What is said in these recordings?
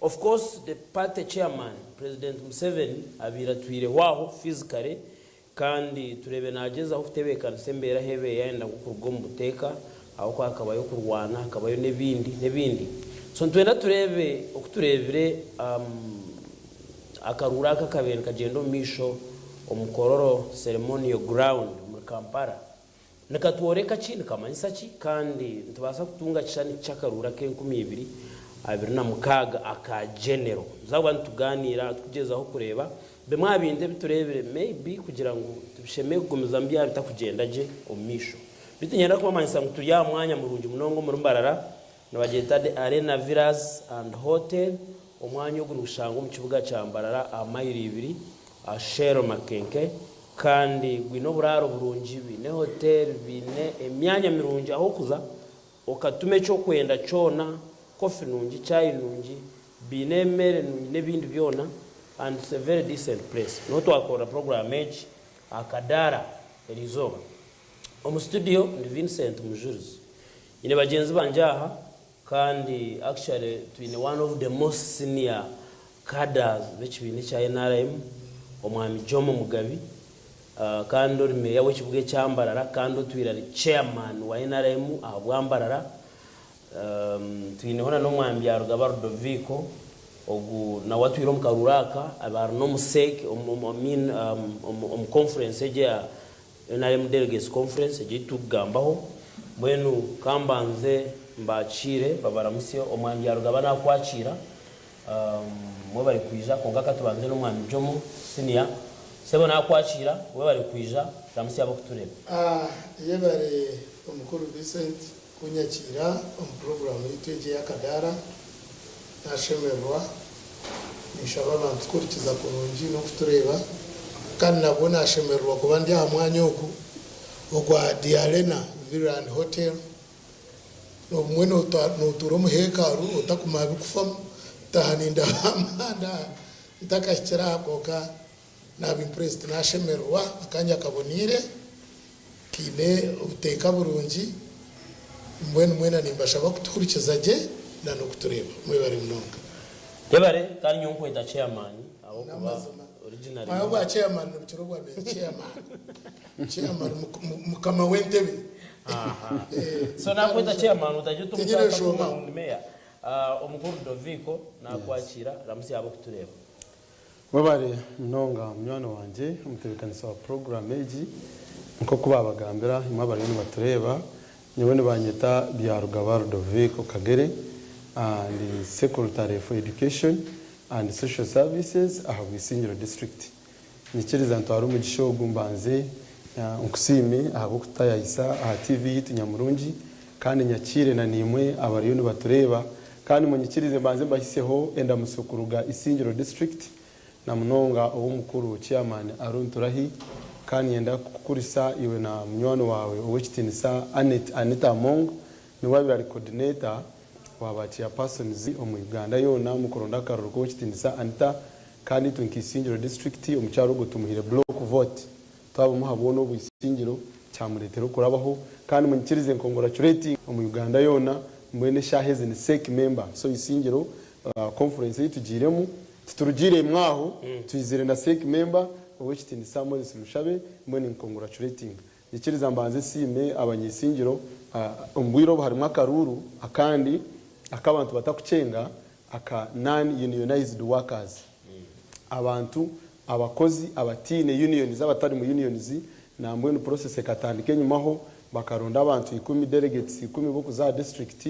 Of course the party chairman President Museveni abaire atwireho aho physically kandi tureebe nagyezaho kutebeekanisa embeera ahu ebaire yayenda ngu kuruga omu buteeka ahabw'okuba hakabayo okurwana hakabayo n'ebindi n'ebindi. So nitwenda tureebe oku tureebire akaruuru aka akabaire nikagyenda omu maisho omu Kololo Ceremonial Ground omuri Kampala. Nikatworeka ki? Nikamanyisa ki? Kandi nitubaasa kutunga kishushani ki ky'akaruuru ak'e2026 aka Genero? Nituza kuba nitugaaniira turikugyezaho kureeba bimwe aha bintu ebi tureebire maybe kugira ngu tibishemereire kugumizamu byaba bitakugyenda gye omu maisho. Beitu niinyenda kubamanyisa ngu turi aha mwanya murungi munonga omuri Mbarara, nibagyeta The Arena Villas and Hotel. Omwanya ogu nigushangwa omu kibuga kya Mbarara aha mayiro ibiri aha Shell Makenke. Kandi gwine oburaaro burungi, baine hoteeri, baine emyanya mirungi ah'okuza okatuma eki okwenda kyona, coffee nungi, chai nungi, baine emere nungi n'ebindi byona and it's a very decent place. Niho twakorera puroguraamu egi aha kadaara eriizooba. Omu studio ndi Vincent Mujurizi. Nyine bagyenzi bangye aha kandi actually twine one of the most senior cadres b'ekibiina ekya nrm, Omwami Jomo Mugabi kandi ori meeya w'ekibuga ekya Mbarara kandi otwire ari chairman wa nrm ahabwa Mbarara. Twineho na n'Omwami Byarugaba Ludovico, ogu nawe atwire omu karuuru aka, ari n'omu CEC, I mean omu conference egi eya Nrm Delegates Conference egi ei turikugambaho. Mbwenu ka mbanze mbaakiire babaramutsye. Omwami Byarugaba naakwakiira. Mwebare kwija kwonka ka tubanze n'Omwami Jomo Senior. Sebo naakwakiira, webare kwija, ramutsya ab'okutureeba. Yebare Omukuru Vincent kunyakiira omu puroguraamu yaitu egi ey'akadaara. Nashemererwa. Ninshaba abantu kuhurikiza kurungi n'okutureeba. Kandi nabwo nashemererwa kuba ndi aha mwanya ogu ogwa The Arena Villa and Hotel. Obumwe notuura omu hekalu otakumanya bikufamu, ntaaha nindaba amanda aha ntakahikire aha kwonka naba impressed nashemererwa akanya kaboniire kaine obuteeka burungi mbwenu mwena nimbashaba kutuhurikiza gye na n'okutureeba. Mwebare munonga. Yebare kandi nyowe nkweta chairman ahabw'okuba N'amazima. originally Manya obwa chairman nibukira obwa meya chairman. Chairman mukama w'entebe. So nakweta chairman otagira oti Tinyine omukyara nshonga. takuma ngu ndi mayor. Omukuru Ludovico nakwakira ramutsya abokutureeba. Webare munonga munywani wangye omutebekanisa wa puroguramu egi. Nk'oku baabagambira imwe abariyo nibatureeba, nyowe nibanyeta Byarugaba Ludovico Kagere, ndi Secretary for Education and Social Services aha Bwisingiro District. Nyikiriza ntware omugisha ogu mbanze nkusiime ahabw'okututayayisa aha TV yaitu nyamurungi kandi nyakiire na naimwe abariyo nibatureeba kandi munyikirize mbanze mbahiseho endamutsyo kuruga Isingiro District na munonga ow'omukuru Chairman Arun Turahi kandi niinyenda kukukurisa iwe na munywani waawe ow'ekitinisa Annet Anita Among niwe abaire ari Coordinator wa ba Chairpersons omu Uganda yoona omu kuronda akaruru k'ow'ekitinisa Anita Kandi itwe nka Isingiro disiturikiti omukyara ogwo tumuhaire block vote twabumuha bwona obu Isingiro kyamuretera okurabaho kandi munyikirize ncongratulating omu Uganda yoona mbwenu eshaaha ezi ni CEC member so Isingiro conference eyi tugiiremu titurugiiremu aho twizire na CEC member Owekitinisa Moses Mushabe mbwenu nincongratulating Nyikiriza mbanze nsiime abanyaisingiro omu bwire obu harimu akaruuru akandi aku abantu batakukyenga aka Non Unionised Workers. Abantu, abakozi abataine unions, abatari mu unions, nambwenu process ekatandika enyimaho, bakaronda abantu ikumi, delegates ikumi b'okuza aha district,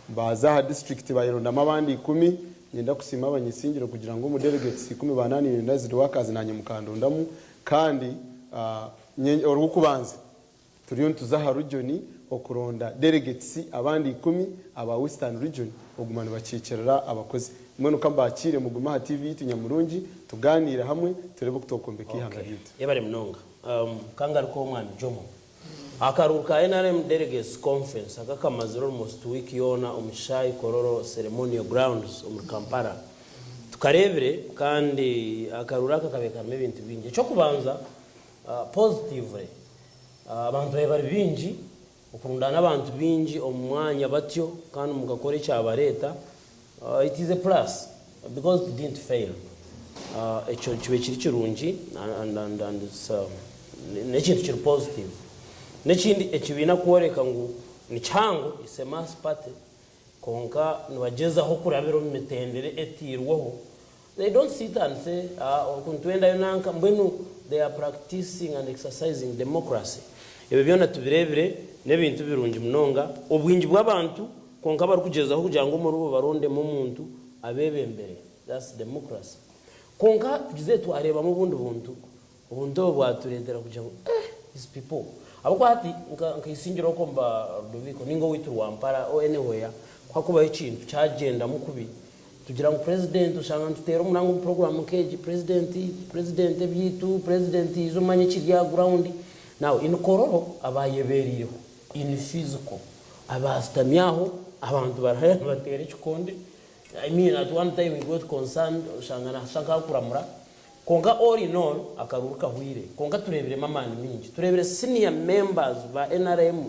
baaza aha district bayerondamu abandi ikumi. Niinyenda kusiima abanyaisingiro kugira ngu omu delegates ikumi ba Non Unionised Workers naanye mukandondamu kandi Orw'okubanza, turiyo nituza aha region okuronda delegates abandi ikumi aba Western region okuguma nibakiikirira abakozi. Mbwenu ka mbakiire mugume aha TV yaitu nyamurungi tugaaniire hamwe tureebe oku twokwombeka eihanga Okay. ryaitu. Yebare munonga. Ka ngarukeho Mwami Jomo. Akaruuru ka nrm Delegates Conference aka kamazire almost week yoona omu Kishaayi Kololo Ceremonial Grounds omuri Kampala. Tukareebire kandi akaruuru aka kabaire karimu ebintu bingi. Eky'okubanza, Positively, abantu babaire bari baingi, okurundaana abantu baingi omu mwanya batyo kandi mukakora ekyabareeta, it is a plus. Because it didn't fail. Ekyo kibe kiri kirungi and and and it's n'ekintu kiri positive. N'ekindi ekibiina kworeka ngu ni kihango, it's a mass party, kwonka nibagyezaho kurabira omu mitendera etairweho. They don't sit and say, ah, oku nitwendayo nanka, mbwenu they are practicing and exercising democracy. Ebyo byona tubireebire, n'ebintu birungi munonga. Obwingi bw'abantu kwonka barikugyezaho kugira ngu omuribo barondemu omuntu abeebembere. That's democracy. Kwonka tugizire twareebamu obundi buntu, obuntu obu bwatureetera kugira ngu eh, these people. Ahabw'okuba hati nka nka Isingiro okwo omu ba Rudoviko ninga owaitu Rwampara or anywhere, ku hakubaho ekintu kyagyendamu kubi, tugira ngu president oshanga nituteera omuranga omu program nk'egi, president, president ebyaitu, president ija omanye ekiri aha ground. Now in Kololo abaayebeereireho in physical, abaashutami aho, abantu bari haihi nibateera ekikonde, I mean at one time he got concerned oshanga nashusha nkakuramura kwonka all in all akaruru kahwire kwonka turebiremu amaani mingi turebire senior members ba nrm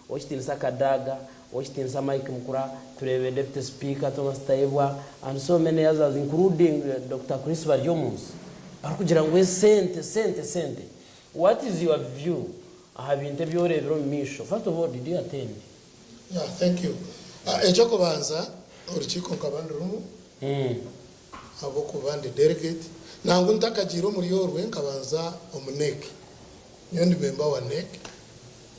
Owekitinisa Kadaga, Owekitinisa Mike Mukura, turebire Deputy Speaker Thomas Tayebwa and so many others including Doctor Chris Baryomunsi barikugira ngu esente sente sente what is your view aha bintu ebi orebire omu maisho first of all did you attend? Yeah, thank you. Eky'okubanza orukiiko nkaba ndirimu ahabw'okuba ndi delegate. Nangwa ntakagiire omuri orwe nkabanza omu NEC. Nyowe ndi member wa NEC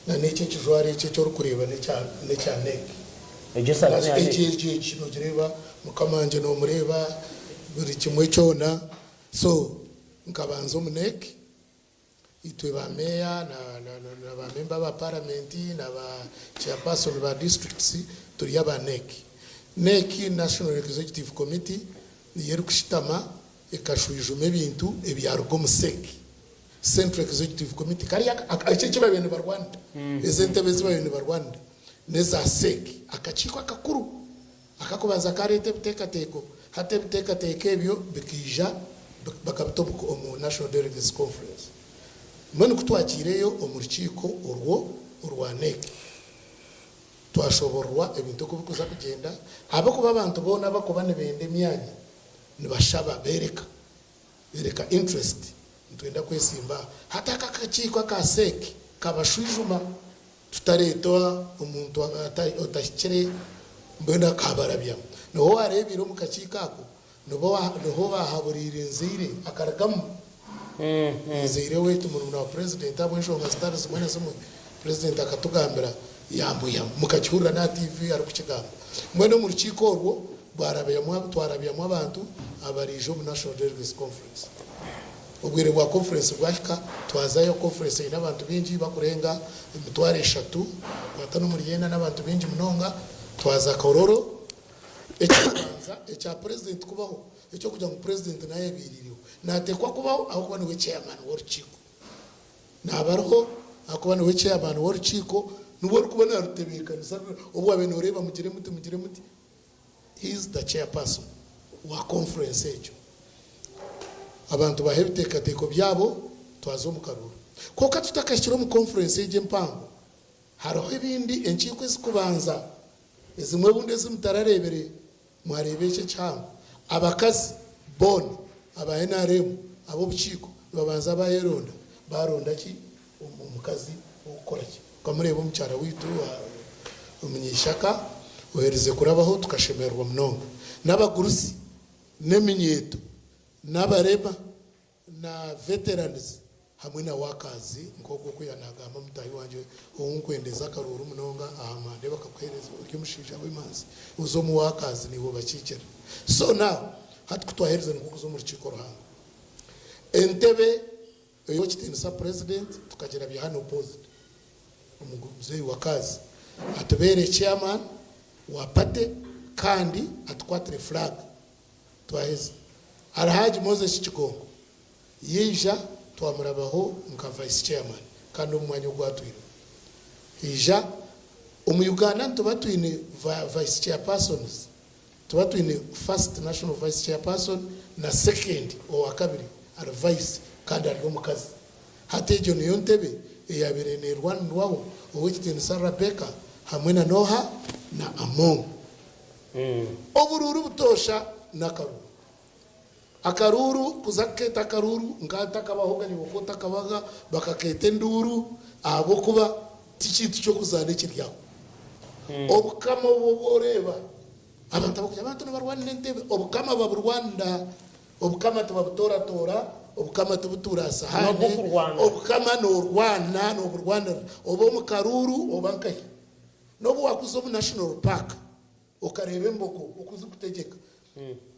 na n'eki ekijwaro eki eki orikureeba n'ekya n'ekya NEC. Egyo esaati neya NEC? Egi egi egi nogireeba mukama wangye nomureeba buri kimwe kyona. So nkabanza omu NEC. Itwe ba meeya na ba memba ba paramenti na ba chairperson ba districts turi aba NEC. NEC, National Executive Committee, niyo erikushutama ekashwijuma ebintu ebyaruga omu CEC, Central Executive Committee. Kariya eki eki babaire nibarwanira, ezi entebe ezi babaire nibarwanira n'eza CEC, akakiiko akakuru akakubanza kareeta ebiteekateeko. Hati ebiteekateeko ebyo bikaija bakabita omu National Delegates Conference. Mbwenu ku twagiireyo omu rukiiko orwo orwa NEC, twashobororwa ebintu oku birikuza kugyenda ahabw'okuba abantu boona abarikuba nibenda emyanya nibashaba beereka Beereka interest nitwenda kwesimba aha. Hati aka akakiiko aka CEC kabashwijuma tutareeta omuntu otahikire mbwenu akabarabyamu. Niho wareebeire omu kakiiko ako niho bahaburiire Nzeire akarugamu. Nzeire waitu murumuna wa president ahabw'enshonga zitari zimwe na zimwe president akatugambira yamwihamu. Mukakihurira n'aha TV arikukigamba. Mbwenu omu rukiiko orwo Twarabyamu abantu abaraije omu National Delegates Conference. Obwire bwa conference bwahika, twazayo. Conference eine abantu baingi bakurenga 3000, kwata n'omuri ena n'abantu baingi munonga. Twaza Kololo. Eky'okubanza ekya President kubaho, eky'okugira ngu President nayebereireho, nateekwa kubaho ahabw'okuba niwe chairman w'orukiiko. Naaba ariho ahakuba niwe chairman w'orukiiko, niwe orikuba narutebeekanisa obu wabaire noreeba mugire muti mugire muti. He is the chairperson wa conference egyo. Abantu baha ebiteekateeko byabo twaza omu karuuru. Kwonka tutakahikire omu conference egyo empango, hariho ebindi enkiiko ezikubanza ezimwe obundi ezi mutarareebire mwareeba eki ekihango. Abakazi boona aba nrm ab'obukiiko nibabanza bayeronda, baronda ki? Omukazi ow'okukora ki? Okamureeba omukyara waitu omunyaishaka oherize kurabaho tukashemererwa munonga. N'abagurusi, n'eminyeeto, n'abarema, na veterans hamwe na workers nk'ogwo oku yaanagamba mutaahi wangye ou nkwendeza akaruuru munonga aha mande bakakuheereza ori omushaija w'emanzi oze omu workers naiwe obakiikire. So now hati ku twaherize nikwo kuza omu rukiiko ruhango. Entebe Owekitiinisa Purezidenti tukagirabya hanu opposite omuzeeyi Wakazi atubeere chairman wa party kandi atukwatire flag twaheza. Alhaji Moses Kigongo yaija twamurabaho nka vice chairman kandi omu mwanya ogu atwiremu. Haija omu Uganda nituba twine vice chairpersons Tuba twine first national vice chairperson na second owakabiri ari vice kandi ari omukazi. Hati egyo niyo ntebe eyabaire nerwanirwaho Owekitinisa Rabecca hamwe na noha? Na Among. Oburuuru butoosha n'akaruru. Akaruuru kuza kukeeta akaruuru nka ntakabahoga naiwe okwo otakabaga bakakeeta enduuru ahabw'okuba ti kintu ky'okuzaana ekiri aho. Obukama obu obu oreeba abantu abarikugira abantu nibarwanira entebe, obukama baburwanira, obukama tibabutooratoora, obukama tibutuura aha sihaani, N'obw'okurwana. obukama noorwana nooburwanirira oba omu karuuru oba nkahi. N'obu waakuza omu National Park okareeba embogo oku zikutegyeka,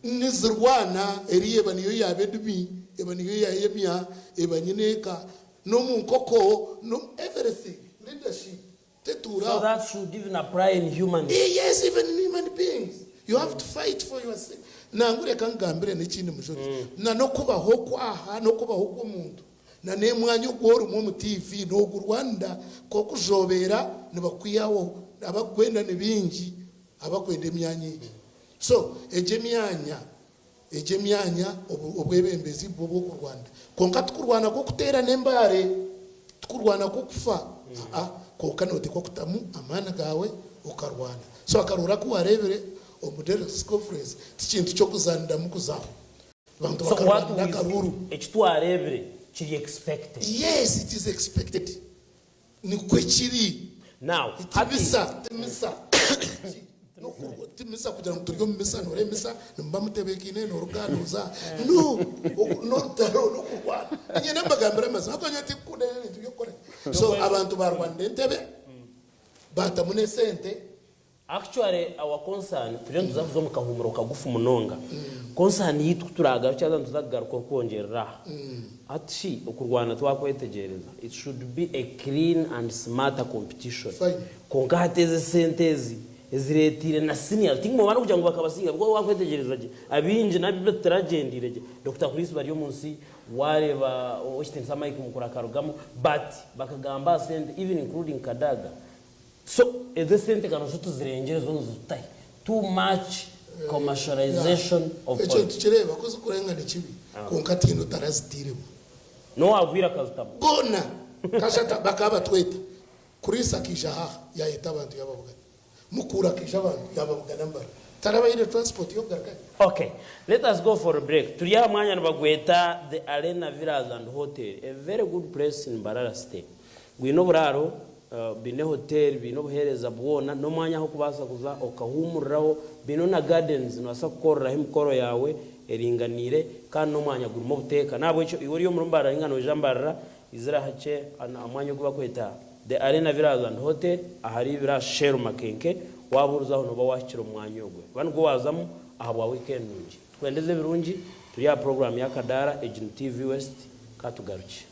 nizirwana, eriya eba niyo yaaba edumi, eba niyo yaayemya, eba nyineeka, n'omu nkoko, n'omu everything, leadership tetuura So aho. that should even apply in humans. Yes, even in human beings. You have to fight for your Nangwa reka nkugambire n'ekindi Mujurizi, na n'okubaho kwaha, n'okubaho kw'omuntu, na n'emwanya ogu orimu omu TV, noogurwanira, nk'okujobeera nibakwihaho, abakukwenda ni baingi, abakwenda emyanya egi. So, egyo emyanya, egyo emyanya obwebembezi bwo bw'okurwanira. Kwonka tikurwana kw'okuteerana embaare, tikurwana kw'okufa, aa, kwonka nooteekwa kutamu amaani gaawe okarwana. So akarooro aku waareebire omu Delegates Conference ti kintu ky'okuzaaniramu kuzaho. Abantu So what bakarwanira we akaruuru. eki twareebire kiri expected. Yes, it is expected. Nikwo kiri. Now, hati. Timisa, timisa. Timisa kugira ngu turi omu misa, noreeba emisa nimuba mutebeekaine, noruga noza. No, n'orutaro n'okurwana. Niinyenda mbagambire amazima ahabw'okuba nyowe tinkukunda ebintu by'okukora. So abantu baarwanira entebe, baatamu n'esente. Actually our concern turiyo nituza kuza omu kahuumuro kagufu munonga. Concern yaitu ku turaagarukye haza nituza kugaruka orikwongyerera aha. Hati shi okurwana twakwetegyereza it should be a clean and smarter competition. Fine. Kwonka hati ezi esente ezi ezireeteire na seniors tingumubana kugira ngu bakabasinga because wakwetegyereza gye abaingi nabi bataragyendeire gye Dokita Chris Baryomunsi waareeba Owekitiinisa Mike Mukura akarugamu but bakagamba aha sente even including Kadaga. So ezo esente ka nazo tuzirengyere zo nizitahi too much commercialization of Ekyo politics. nitukireeba ku zikurenga ni kibi kwonka tihaine otaraziteiremu. N'owagwire akazitamu. Boona kashata bakaba batweta. Chris akaija aha yaayeta abantu yaababugana. Mukura akaija abantu yaababugana mbara. Tarabahaire transport y'okugarukayo. Ok let us go for a break turi aha mwanya nibagweta the Arena Villas and Hotel a very good place in Mbarara city gwine oburaaro Baine hoteeri, baine obuheereza bwona, n'omwanya ah'okubaasa kuza okahuumuriraho. Baine na gardens, noobaasa kukoreraho emikoro yaawe eringaniire kandi n'omwanya gurimu obuteeka. N'ahabw'ekyo iwe ori omuri Mbarara nainga noija Mbarara, izira hakye aha mwanya ogu barikweta The Arena Villas and Hotel ahari Ibira Shell Makenke. Waaba orizaho nooba waahikire omu mwanya ogwo. Ba nigwo waazamu ahabwa wiikendi nungi. Tukwendeze ebirungi, turi aha puroguraamu y'Akadaara, egi ni TV West, ka tugarukye.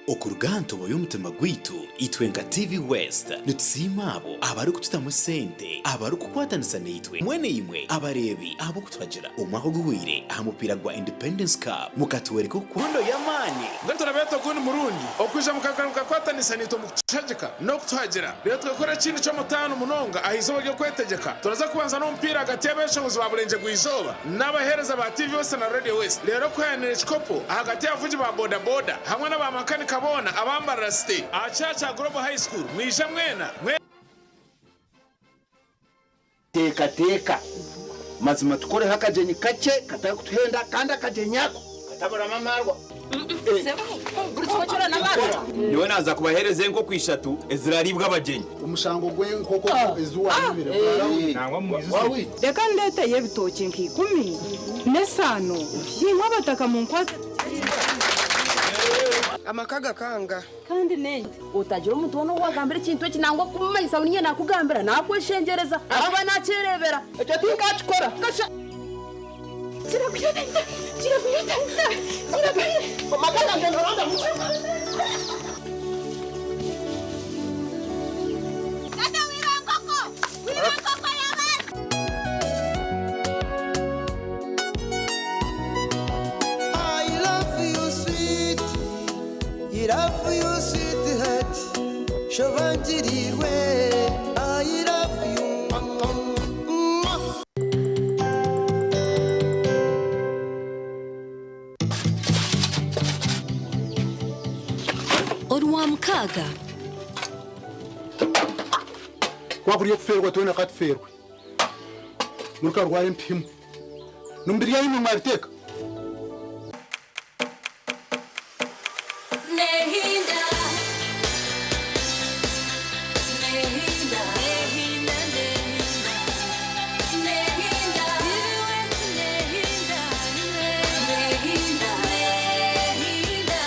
Okuruga aha ntobo y'omutima gwaitu, itwe nka TV West nitusiima abo abarikututamu sente, abarikukwatanisa naitwe mwena imwe abareebi ahabw'okutuhagira. Omwaka oguhweire aha mupiira gwa Independence Cup mukatworeka oku Rukundo y'amaani. Mbwenu turabeeta ogundi murundi okwija mukagaruka mukakwatanisa naitwe omu kutushagika n'okutuhagira. Reero twekore ekindi ky'omutaano munonga aha izooba ry'okwetegeka. Turaza kubanza n'omupiira ahagati y'abeshongozi ba Burengyerwa-izooba n'abaheereza ba TV West na Radio West. Reero kuhayanira ekikopo ahagati y'abavugi ba boda boda hamwe n'aba makanika boona aba Mbarara City aha kishaayi kya Global High School. Mwije mwena. Teekateeka. Mazima tukoreho akagyenyi kakye katarikutuhenda kandi akagyenyi ako kataburamu amaarwa. Nyowe naaza kubaheereza enkoko ishatu eziraariibwe abagyenyi. Omushango gw'enkoko ezi waayibire gwarahwire. Reka ndeeteyo ebitookye nka ikumi n'esaano, imwe abataka munkwatse tugyende. Amaka gakanga. Kandi n'ente. Otagira omuntu weena ou waagambira ekintu eki nangwa kumumanyisa ngu niinye naakugambira, naakweshengyereza ahakuba naakyereebera. Ekyo tinkaakikora. Kasha. Kirakureeta, kirakureeta, kirakureeta. Amaka gangye noronda. Shobangirirwe I love you mwah, mwah. Orwamukaaga. Kwakuri okufeerwa twena ka tufeerwe. Murikarwara empihimu. N'omu biri imwe mwabiteeka. Nehinda. Nehinda. Nehinda, nehinda. Nehinda. Nehinda. Nehinda. Nehinda.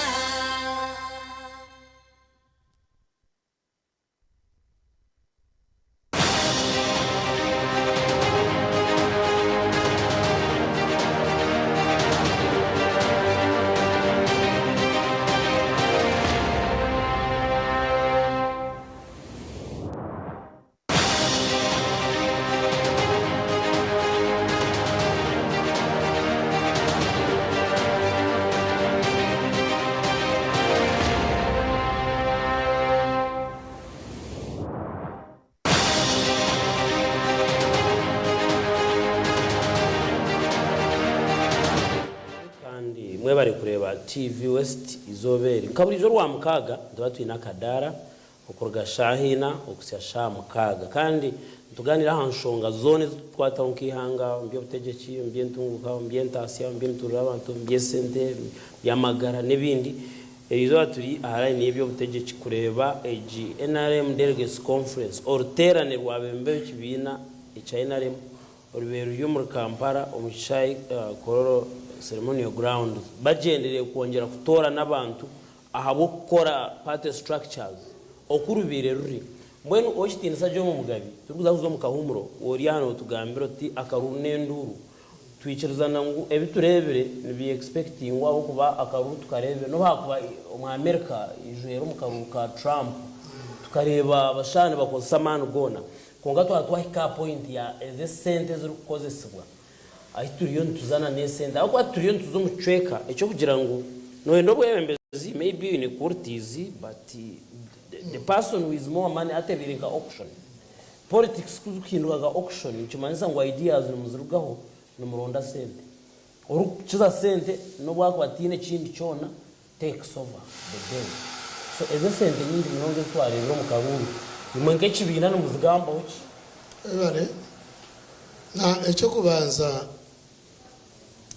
Kandi mwebare kureeba TV West izooba eri. Nka buriijo Orwamukaaga nituba twine akadaara okuruga shaaha ina okuhitsya shaaha mukaaga. Kandi nitugaaniira aha nshonga zoona ezirikutukwataho nk'eihanga omu by'obutegyeki, omu by'entunguuka, omu by'entaasya, omu by'emiturire y'abantu, omu by'esente, omu by'amagara n'ebindi. Eri izooba turi aha layini y'eby'obutegyeki kureeba egi nrm Delegates Conference, oruteerane rw'abeebembezi b'ekibiina ekya nrm orubaire ruri omuri Kampala omu kishaayi Kololo Ceremonial Grounds bagyendereire kwongyera kutoorana abantu ahabw'okukora party structures oku rubaire ruri. Mbwenu Ow'ekitiinisa Jomo Mugabi, turikuza kuza omu kahuumuro, ori aha nootugambira oti akaruru n'enduuru. Twikirizana ngu ebi tureebire nibi expectingwa ahabw'okuba akaruru tukareebire n'obu haakuba omu America ijwere omu karuru ka Trump tukareeba abashaija nibakozesa amaani goona. Kwonka twaba twahika aha point ya ezi esente ezirikukozesibwa ahi turiyo nituza na n'esente ahabw'okuba turiyo nituza omu kicweka eky'okugira ngu noyenda obwebembezi maybe oine qualities but the person with more money atebeire nka auction. Politics kuzikuhinduka nka auction nikimanyisa ngu ideas nimuzirugaho nimuronda sente. Orikukiza sente n'obu akuba ataine ekindi kyona takes over the game. So ezo esente nyingi munonga ezi twareebire omu karuuru, imwe nk'ekibiina nimuzigambaho ki? Webare. Na eky'okubanza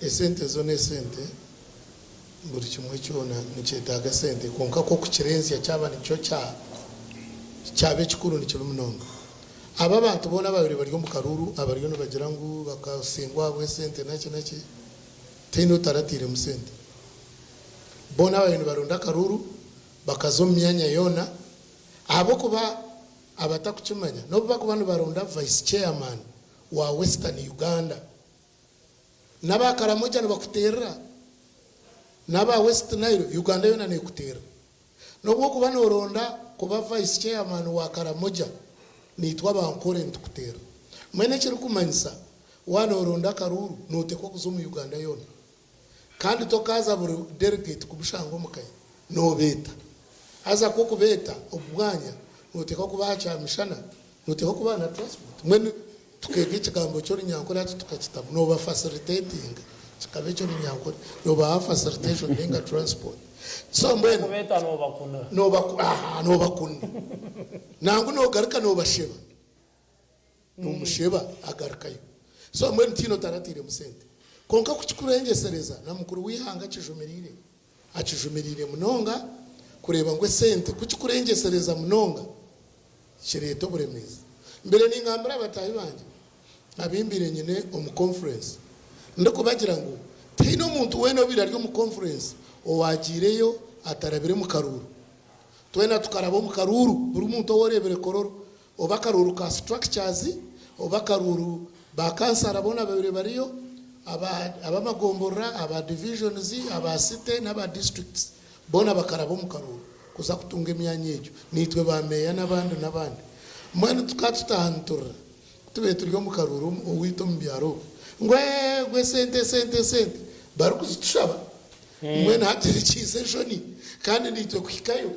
esente zo n'esente, buri kimwe kyona nikyetaaga esente kwonka kwo okukirenzya kyaba nikyo kyaba ekikuru nikibi munonga. Aba abantu boona ababaire bari omu karuuru abariyo nibagira ngu bakasingwa ahabw'esente naki naki, tihaine otaratairemu sente. Boona ababaire nibaronda akaruuru bakaza omu myanya yoona ahabw'okuba abatakukimanya n'obu bakuba nibaronda vice chairman wa Western Uganda n'aba Karamoja nibakuteerera n'aba West Nile Uganda yoona nekuteerera. N'obu okuba noronda kuba vice chairman wa Karamoja naitwe aba Ankole nitukuteerera. Mbwenu ekirikumanyisa waaba noronda akaruuru notekwa kuza omu Uganda yoona. Kandi tokaaza buri delegate kumushanga omu ka ye, noobeeta. Haza ku okubeeta omu mwanya, nooteekwa kubaha kyamishana, nooteekwa kubaha na transport. Mbwenu tukeega ekigambo ky'orunyankore hati tukakitamu, nooba facilitatinga kikaba eky'orunyankore, noobaha facilitation nainga transport. So mbwenu. Okubeeta noobakunira. Noobaku, aha, noobakunira. Nangwa noogaruka noobasheba. Nomusheba agarukayo. So mbwenu tihaine otaratairemu sente. Kwonka kukikurengyesereza na mukuru w'eihanga akijumiriire. Akijumiriire munonga kureeba ngu esente kukikurengyesereza munonga kireeta oburemeezi. Mbire ningambira bataahi bangye abu mbaire nyine omu conference ndikubagira ngu tihaine omuntu weena obaire ari omu conference owaagiireyo atarabire mu karuuru. Twena tukaraba omu karuuru buri muntu ou oreebire Kololo Oba akaruuru ka structures, oba akaruuru ba kansara boona ababaire bariyo, aba ab'amagomborora, aba divisions, aba city n'aba districts boona bakaraba omu karuuru kuza kutunga emyanya egyo. Naitwe ba meeya n'abandi n'abandi. Mbwenu tukaba tutaaha niturira ku tubaire turi omu karuuru owaitu omu byaro okwo ngu eeh ngu esente esente esente barikuzitushaba. Mbwenu hati nikiitsa enshoni kandi naitwe kuhikayo.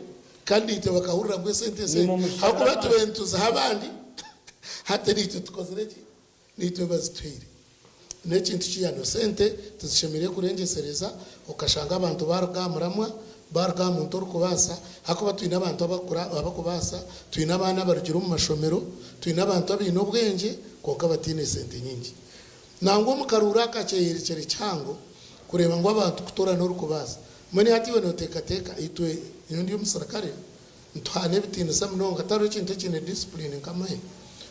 Kandi naitwe bakahurira ngu esente esente ahabw'okuba tubaire nituziha abandi hati naitwe tukozire ki? Naitwe bazituhaire. N'ekintu kiyano sente tizishemereire kurengyesereza okashanga abantu baaruga aha muramwa, baaruga aha muntu orikubaasa ahakuba twine abantu abarikubaasa, twine abaana abarugire omu mashomero, twine abantu abaine obwengye kwonka bataine sente nyingi. Nangwa omu karuuru aka kyeyorekyere kihango kureeba ngu abantu kutoorana orikubaasa. Mbwenu hati iwe nooteekateeka, itwe, nyowe ndi omusirikare, nituhaana ebitiinisa munonga, tihariho ekintu ekiine disipuriini nk'amahe.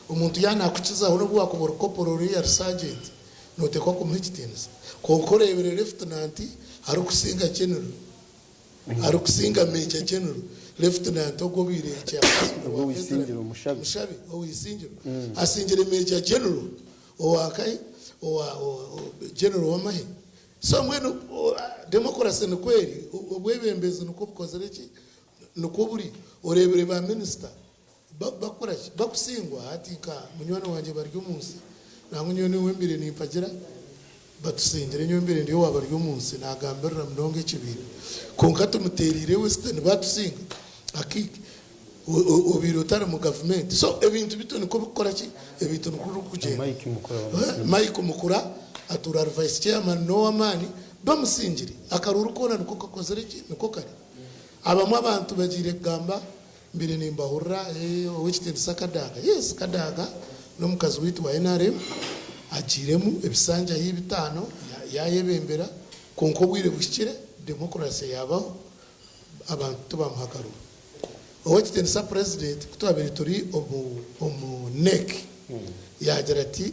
Omuntu yaaba naakukizaho n'obu waakuba ori koporo oriya ari saajenti, nooteekwa kumuha ekitiinisa. Kwonka oreebire lefutinanti arikusinga genero, arikusinga meeja genero, lefutinanti ogwo obaire chairperson Ogwo wa ow'eisingiro, veterani, omushabi. omushabi ow'eisingiro, asingire meeja genero owa nkahi, owa genero w'amahe. So mbwenu democracy nikwo eri, obwebembezi nikwo bukozire ki, nikwo buri. Oreebire ba minisita bakukora ki, bakusingwa hati nka munywani wangye Baryomunsi nangwa nyowe niwe mbaire nimpagira, batusingire nyowe mbaire ndi owa Baryomunsi nagambirira munonga ekibiina kwonka tumuteereire Western batusinga akiiki obaire otari mu gavumenti. So ebintu bityo nikwo bikukora ki, ebintu nikwo birikugyenda. Mike Mukura atuura ari vice chairman n'owamaani bamusingire. Akaruuru koona nikwo kakozire ki, nikwo kari. Abamwe abantu bagiire kugamba mbaire nimbahurira Owekitiinisa Kadaga. Yes, Kadaga n'omukazi waitu wa nrm agiiremu ebisanja haihi bitaano yayebembera kwonka obwire buhikire democracy yaabaho abantu tibamuha akaruuru. Owekitiinisa Purezidenti ku twabaire turi omu NEC yaagira ati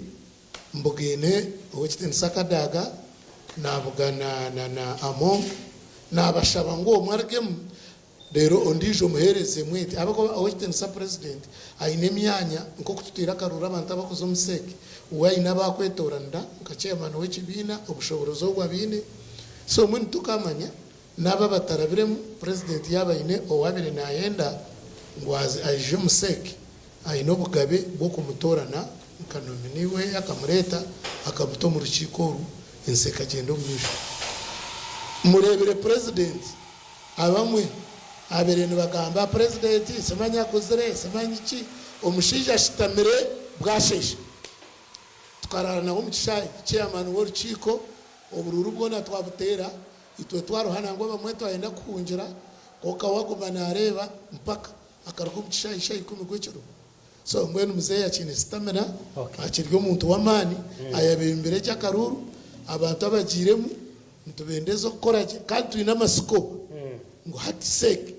mbugaine Owekitiinisa Kadaga nabugana na Among nabashaba ngu omwe arugemu reero ondiijo omuheereze mwete ahabw'okuba Owekitiinisa Purezidenti aine emyanya nk'oku tutaire akaruuru abantu abakuza omu CEC we aine abu akwetooranira nka chairman w'ekibiina obushoboorozi obwo abwine so mbwenu tukamanya N'abo abatarabiremu, Purezidenti yaaba aine ou abaire naayenda ngu aije omu CEC, aine obugabe bw'okumutoorana nka nominee we akamureeta akamuta omu rukiiko oru ensi ekagyenda omu maisho. Mureebire Purezidenti abamwe abaire nibagamba Purezidenti simanyi akuzire, simanyi ki, omushaija ashutamire bwasheesha. Tukaraara nawe omu kishaayi, chairman w'orukiiko, oburuuru bwona twabuteera. Itwe twaruha nangwa abamwe twayenda kuhungira, kwonka we aguma naareeba mpaka akaruga omu kishaayi shaaha ikumi gw'ekiro. So mbwenu muzeeyi akiine stamina, akiri omuntu w'amaani, ayebembire gye akaruuru, abantu abagiiremu nitubendeza okukora gye kandi twine amatsiko ngu hati CEC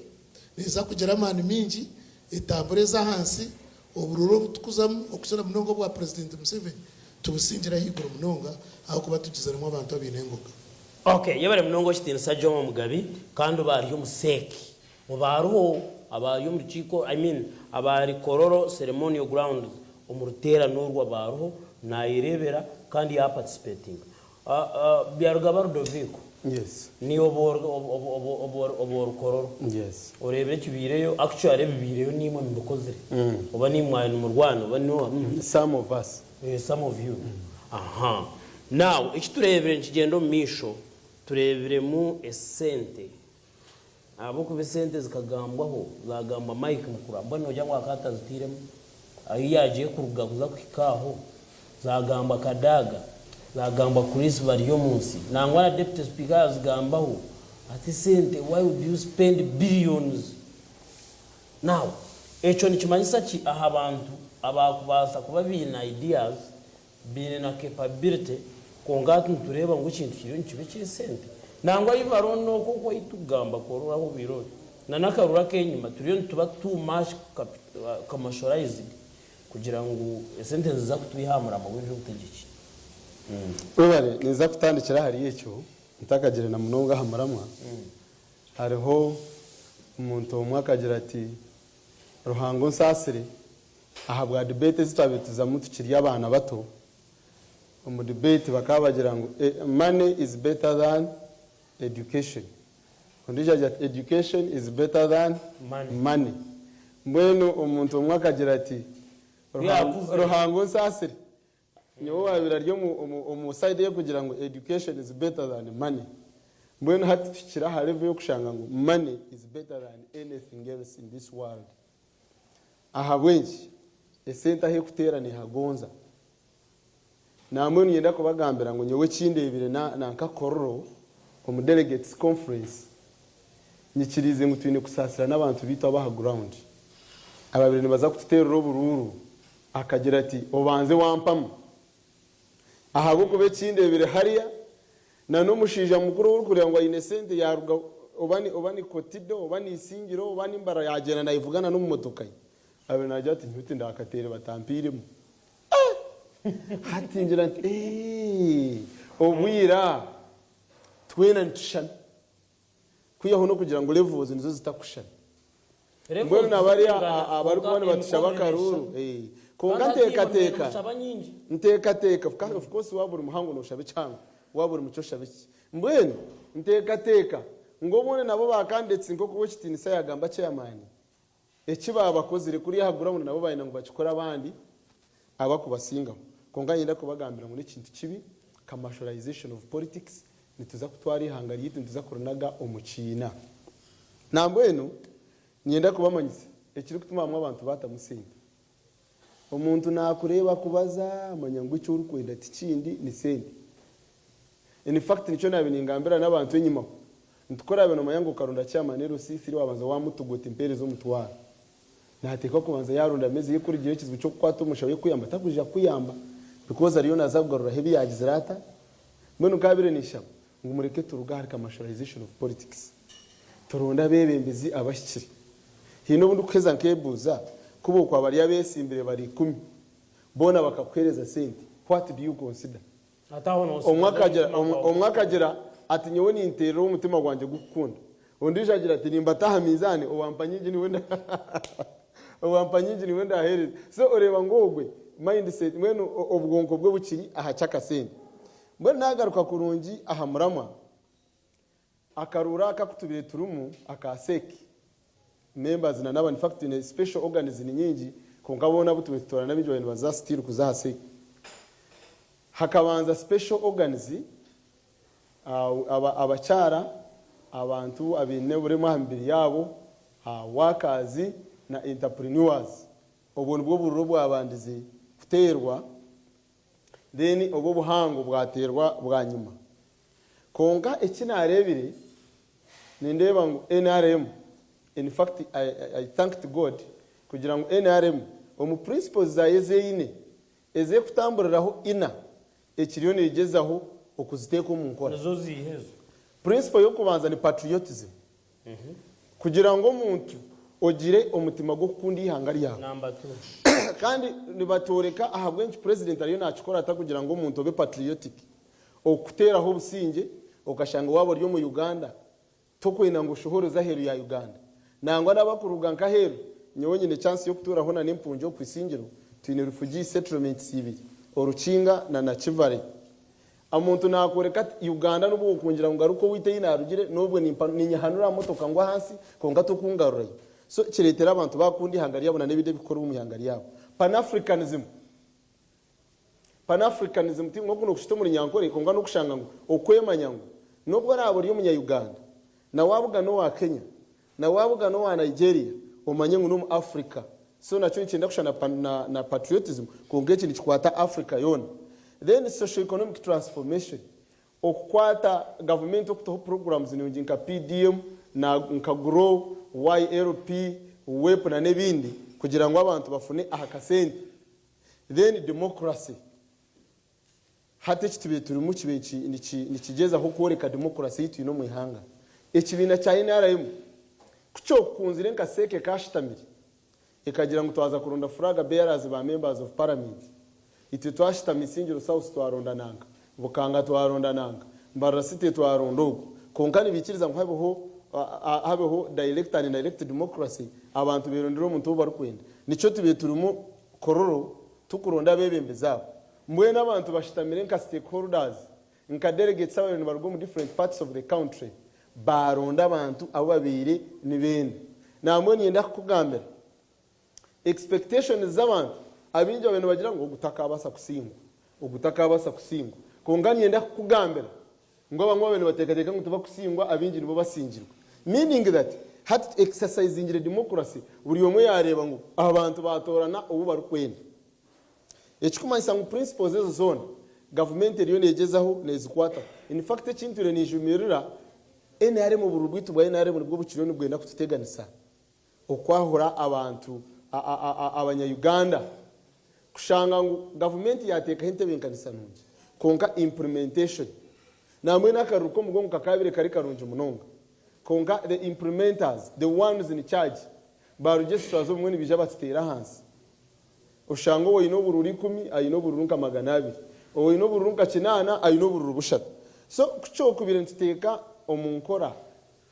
neeza kugira amaani maingi etambure eze ahansi, oburuuru obu tukuzamu okukira munonga obwa Purezidenti Museveni tubusingire ahaiguru munonga ahabw'okuba tugiziremu abantu abaine engoga. Ok yebare munonga owekitiinisa Jomo Mugabi kandi oba ari omu CEC oba hariho abari omu rukiiko I mean abari Kololo ceremonial grounds omu ruteerane orwo aba ariho nayereebera kandi ya participatinga. Byarugaba Ludovico Yes. niiwe oba oba ori Kololo Yes. oreebire ekibaireyo actually ebibaireyo niimwe mubikozire oba niimwe mwabaire nimurwana oba nooha. Some of us. Some of you. Aha. Now eki tureebire nikigyenda omu maisho, tureebiremu esente ahabw'okuba esente zikagambwaho, zaagambwa Mike Mukura, mbwenu noogira ngu akaba atazitairemu? Ahu yaagiire kuruga kuza kuhika aho, zaagambwa Kadaga, zaagambwa Chris Baryomunsi, nangwa na Deputy Speaker yaazigambaho ati esente why would you spend billions? Now ekyo nikimanyisa ki aha bantu abaakubaasa kuba baine ideas Baine na capability kwonka hati nitureeba ngu ekintu kiriyo nikiba eky'esente. Nangwa ibara onu oku oku ahi tukugamba kworora ahu obaire ori na n'akaruru ak'enyima turiyo nituba too much commercialized kugira ngu esente niziza kutwiha aha murama gw'eby'obutegyeki. Webare, ninza kutandikira ahari ekyo ntakagire na munonga aha muramwa. Hariho omuntu omwe akagira ati, Ruhanga onsaasire Ahabwa debate ezi twabaire tuzamu tukiri abaana bato, omu debate bakaba bagira ngu money is better than education. Ondiijo agira ati education is better than money. Mbwenu omuntu omwe akagira ati Ruhanga onsaasire, nyowe owaabaire ari omu side ey'okugira ngu education is better than money. Mbwenu hati tuhikire aha level y'okushanga ngu money is better than anything else in this world. Ahabw'enki? Esente ahu ekuteera nehagonza. Nambwenu niinyenda kubagambira ngu nyowe eki ndeebire na nanka Kololo omu Delegates Conference, nyikiriize ngu twine kusaasira n'abantu baitu ab'aha ground ababaire nibaza kututeerera oburuuru akagira ati obanze wampamu ahabw'okuba eki ndeebire hariya na n'omushaija mukuru ou orikureeba ngu aine sente yaaruga oba ni oba ni Kotido oba ni Isingiro oba ni Mbarara yaagyenda naayevugana n'omu motoka ye abaire naagira ati nyowe tindakateire batampiiremu. Hati ngira nti, Eeh, obwira twena nitushushana. Kwihaho n'okugira ngu levels nizo zitakushushana. Mbwenu na bariya abarikuba nibatushaba akaruuru, eh, kwonka nteekateeka, nteekateeka, of course waaba ori muhango nooshaba ekihango, waaba ori mukye oshaba ekikye. Mbwenu nteekateeka ngu obundi nabo ba candidates nk'oku Owekitiinisa yaagamba chairman, Eki baabakozire kuriya aha ground nabo bayenda ngu bakikore abandi abakubasingaho. Kwonka niinyenda kubagambira ngu n'ekintu kibi, commercialization of politics, nituza kutwara eihanga ryaitu nituza kurinaga omu kiina. Nambwenu niinyenda kubamanyisa ekirikutuma bamwe abantu baatamu sente. Omuntu naakureeba akubaza amanya ngu eki orikwenda tikindi ni sente. In fact nikyo naabaire ningambira n'abantu enyimaho nti ku oraabe noomanya ngu okaronda chairman LC3 waabanza waamutuga oti mpeereza omutwaro. Naateekwa kubanza yaaronda ameezi ye ku origira ekizibu ky'okukwata omushaho ye kukuyamba takwija kukuyamba because ariyo naaza kugaruraho ebi yaagizire ata? Mbwenu nkaabaire ninshaba ngu mureke turuge ahari commercialization of politics turonde abeebembezi abahikire. Haine obu ndikuheza nkeebuuza ku bokuba bari abeesimbire bari ikumi boona bakakuheereza sente what do you consider? Omwe akagira, omwe akagira ati, Nyowe ninteerera ou omutima gwangye gukukunda. Ondiijo agira ati, Nimbata aha minzaani, owampa nyingi niwe nda owampa nyingi niwe ndaaheereza. So oreeba ngu ogwe mindset, mbwenu obwonko bwe bukiri aha ky'akasente. Mbwenu naagaruka kurungi aha muramwa, akaruuru aka aku tubaire turimu aka CEC members na n'aba, in fact twine special organs ni nyingi, kwonka boona abu tubaire tutoorana abaingi baabaire nibaza still kuza aha CEC. Hakabanza special organs, abakyara, abantu abaine oburema aha mibiri yaabo, workers na entrepreneurs. Obwo nibwo bururu obwabandize kuteerwa then obwo obuhango bwateerwa bwanyima. Kwonka eki naareebire, nindeeba ngu nrm, in fact I thanked God kugira ngu nrm omu principles zaayo ezi eine, Ez'ekutamburiraho ina ekiriyo negyezaho okuziteeka omu nkora. Nizo ziiha ezo? Principle y'okubanza ni patriotism. Kugira ngu omuntu ogire omutima gw'okukunda eihanga ryawe. Number two. Kandi nibatworeka ahabw'enki president ariyo nakikora ata kugira ngu omuntu obe patriotic. Okuteeraho obusingye okashanga waaba ori omu Uganda Tokwenda ngu oshohore oze aheeru ya Uganda. Nangwa n'abakuruga nk'aheeru, nyowe nyine chance y'okutuuraho na n'empungi oku Isingiro, twine refugee settlements ibiri, Orukinga na Nakivale. Omuntu naakworeka ati Uganda n'obu wokungira ngu ngaruke owaitu ei naarugire, n'obwe nimpa ninyehanura aha motoka ngwe ahansi kwonka tokungarurayo. So kireetera abantu baakunda eihanga ryabo na n'ebindi ebikukorwa omu ihanga ryabo. Pan-Africanism. Pan-Africanism ti nk'oku n'okushusha omuri Nyankore kwonka n'okushanga ngu okwemanya ngu n'obu oraabe ori Omunya-Uganda, na waabugana owa Kenya, na waabugana owa Nigeria, omanye ngu n'omu Africa. So nakyo nikyenda kushushana na pan na na patriotism kwonka eki nikikwata Africa yoona. Then socio-economic transformation, okukwata gavumenti okutaho programs nungi nka PDM na nka Grow, YLP, WEP na n'ebindi kugira ngu abantu bafune aha kasente. Then democracy, hati eki tubaire turimu kibaire nikigyezaho kworeka democracy ei twine omu ihanga. Ekibiina kya nrm ku kyokukunzire nka CEC ekashutamire ekagira ngu twaza kuronda flag bearers ba members of parliament, itwe twashutama Isingiro South twaronda nanka, Bukanga twaronda nanka, Mbarara City twaronda ogu. Kwonka nibaikiriza ngu habeho habeho direct and indirect democracy, abantu berondere omuntu ou barikwenda. Nikyo tubaire turimu Kololo tukuronda abebembezi abo. Mbwenu abantu bashutamire nka stakeholders, nka delegates ababaire nibaruga omu different parts of the country, baaronda abantu abu babaire nibenda. Nambwenu niinyenda kukugambira, expectations z'abantu, abaingi babaire nibagira ngu ogu takabaasa kusingwa, ogu takabaasa kusingwa. Kwonka niinyenda kukugambira. Ngu abamwe babaire nibateekateeka ngu tibakusingwa abaingi nibo basingirwe. Meaning that hati tu exercisingire democracy buri omwe yareeba ngu abantu batoorana ou barikwenda. Ekikumanyisa ngu principles ezo zoona gavumenti eriyo negyezaho nezikwataho. In fact eki ntwire ninjumirira, nrm obururu bwaitu bwa nrm nibwo bukiriyo nibwenda kututeganisa okwahura abantu abanya Uganda kushanga ngu gavumenti yateekaho entebenkanisa nungi kwonka implementation nambwenu akaruru k'omugongo kakabaire kari karungi munonga kwonka the implementers, the ones in charge ba registrars obumwe nibaija batuteera ahansi. Oshanga owaine obururu ikumi aine obururu nka 200, owaine obururu nka kinaana aine obururu bushatu. So ku kyokubaire nituteeka omu nkora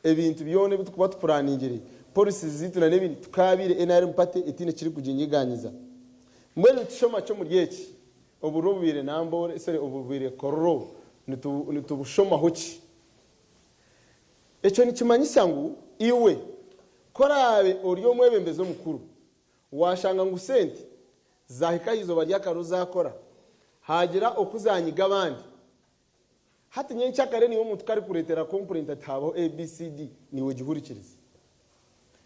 ebintu byona ebi turikuba tupuraaningire, policies zaitu na n'ebindi, tukaabaire nrm party etaine ekirikuginyiganyiza. Mbwenu nitushoma ki omuri eki? Obururu obubaire Namboole, sorry obubaire Kololo nitubushomaho ki? Ekyo nikimanyisa ngu iwe ku oraabe ori omwebembezi omukuru, Waashanga ngu sente zaahika aha izooba ry'akaru zaakora, haagira oku zaanyiga abandi. Hati nyenkyakare niiwe omuntu ku arikureetera complaint ati haabaho ABCD, niiwe ogihurikiriza.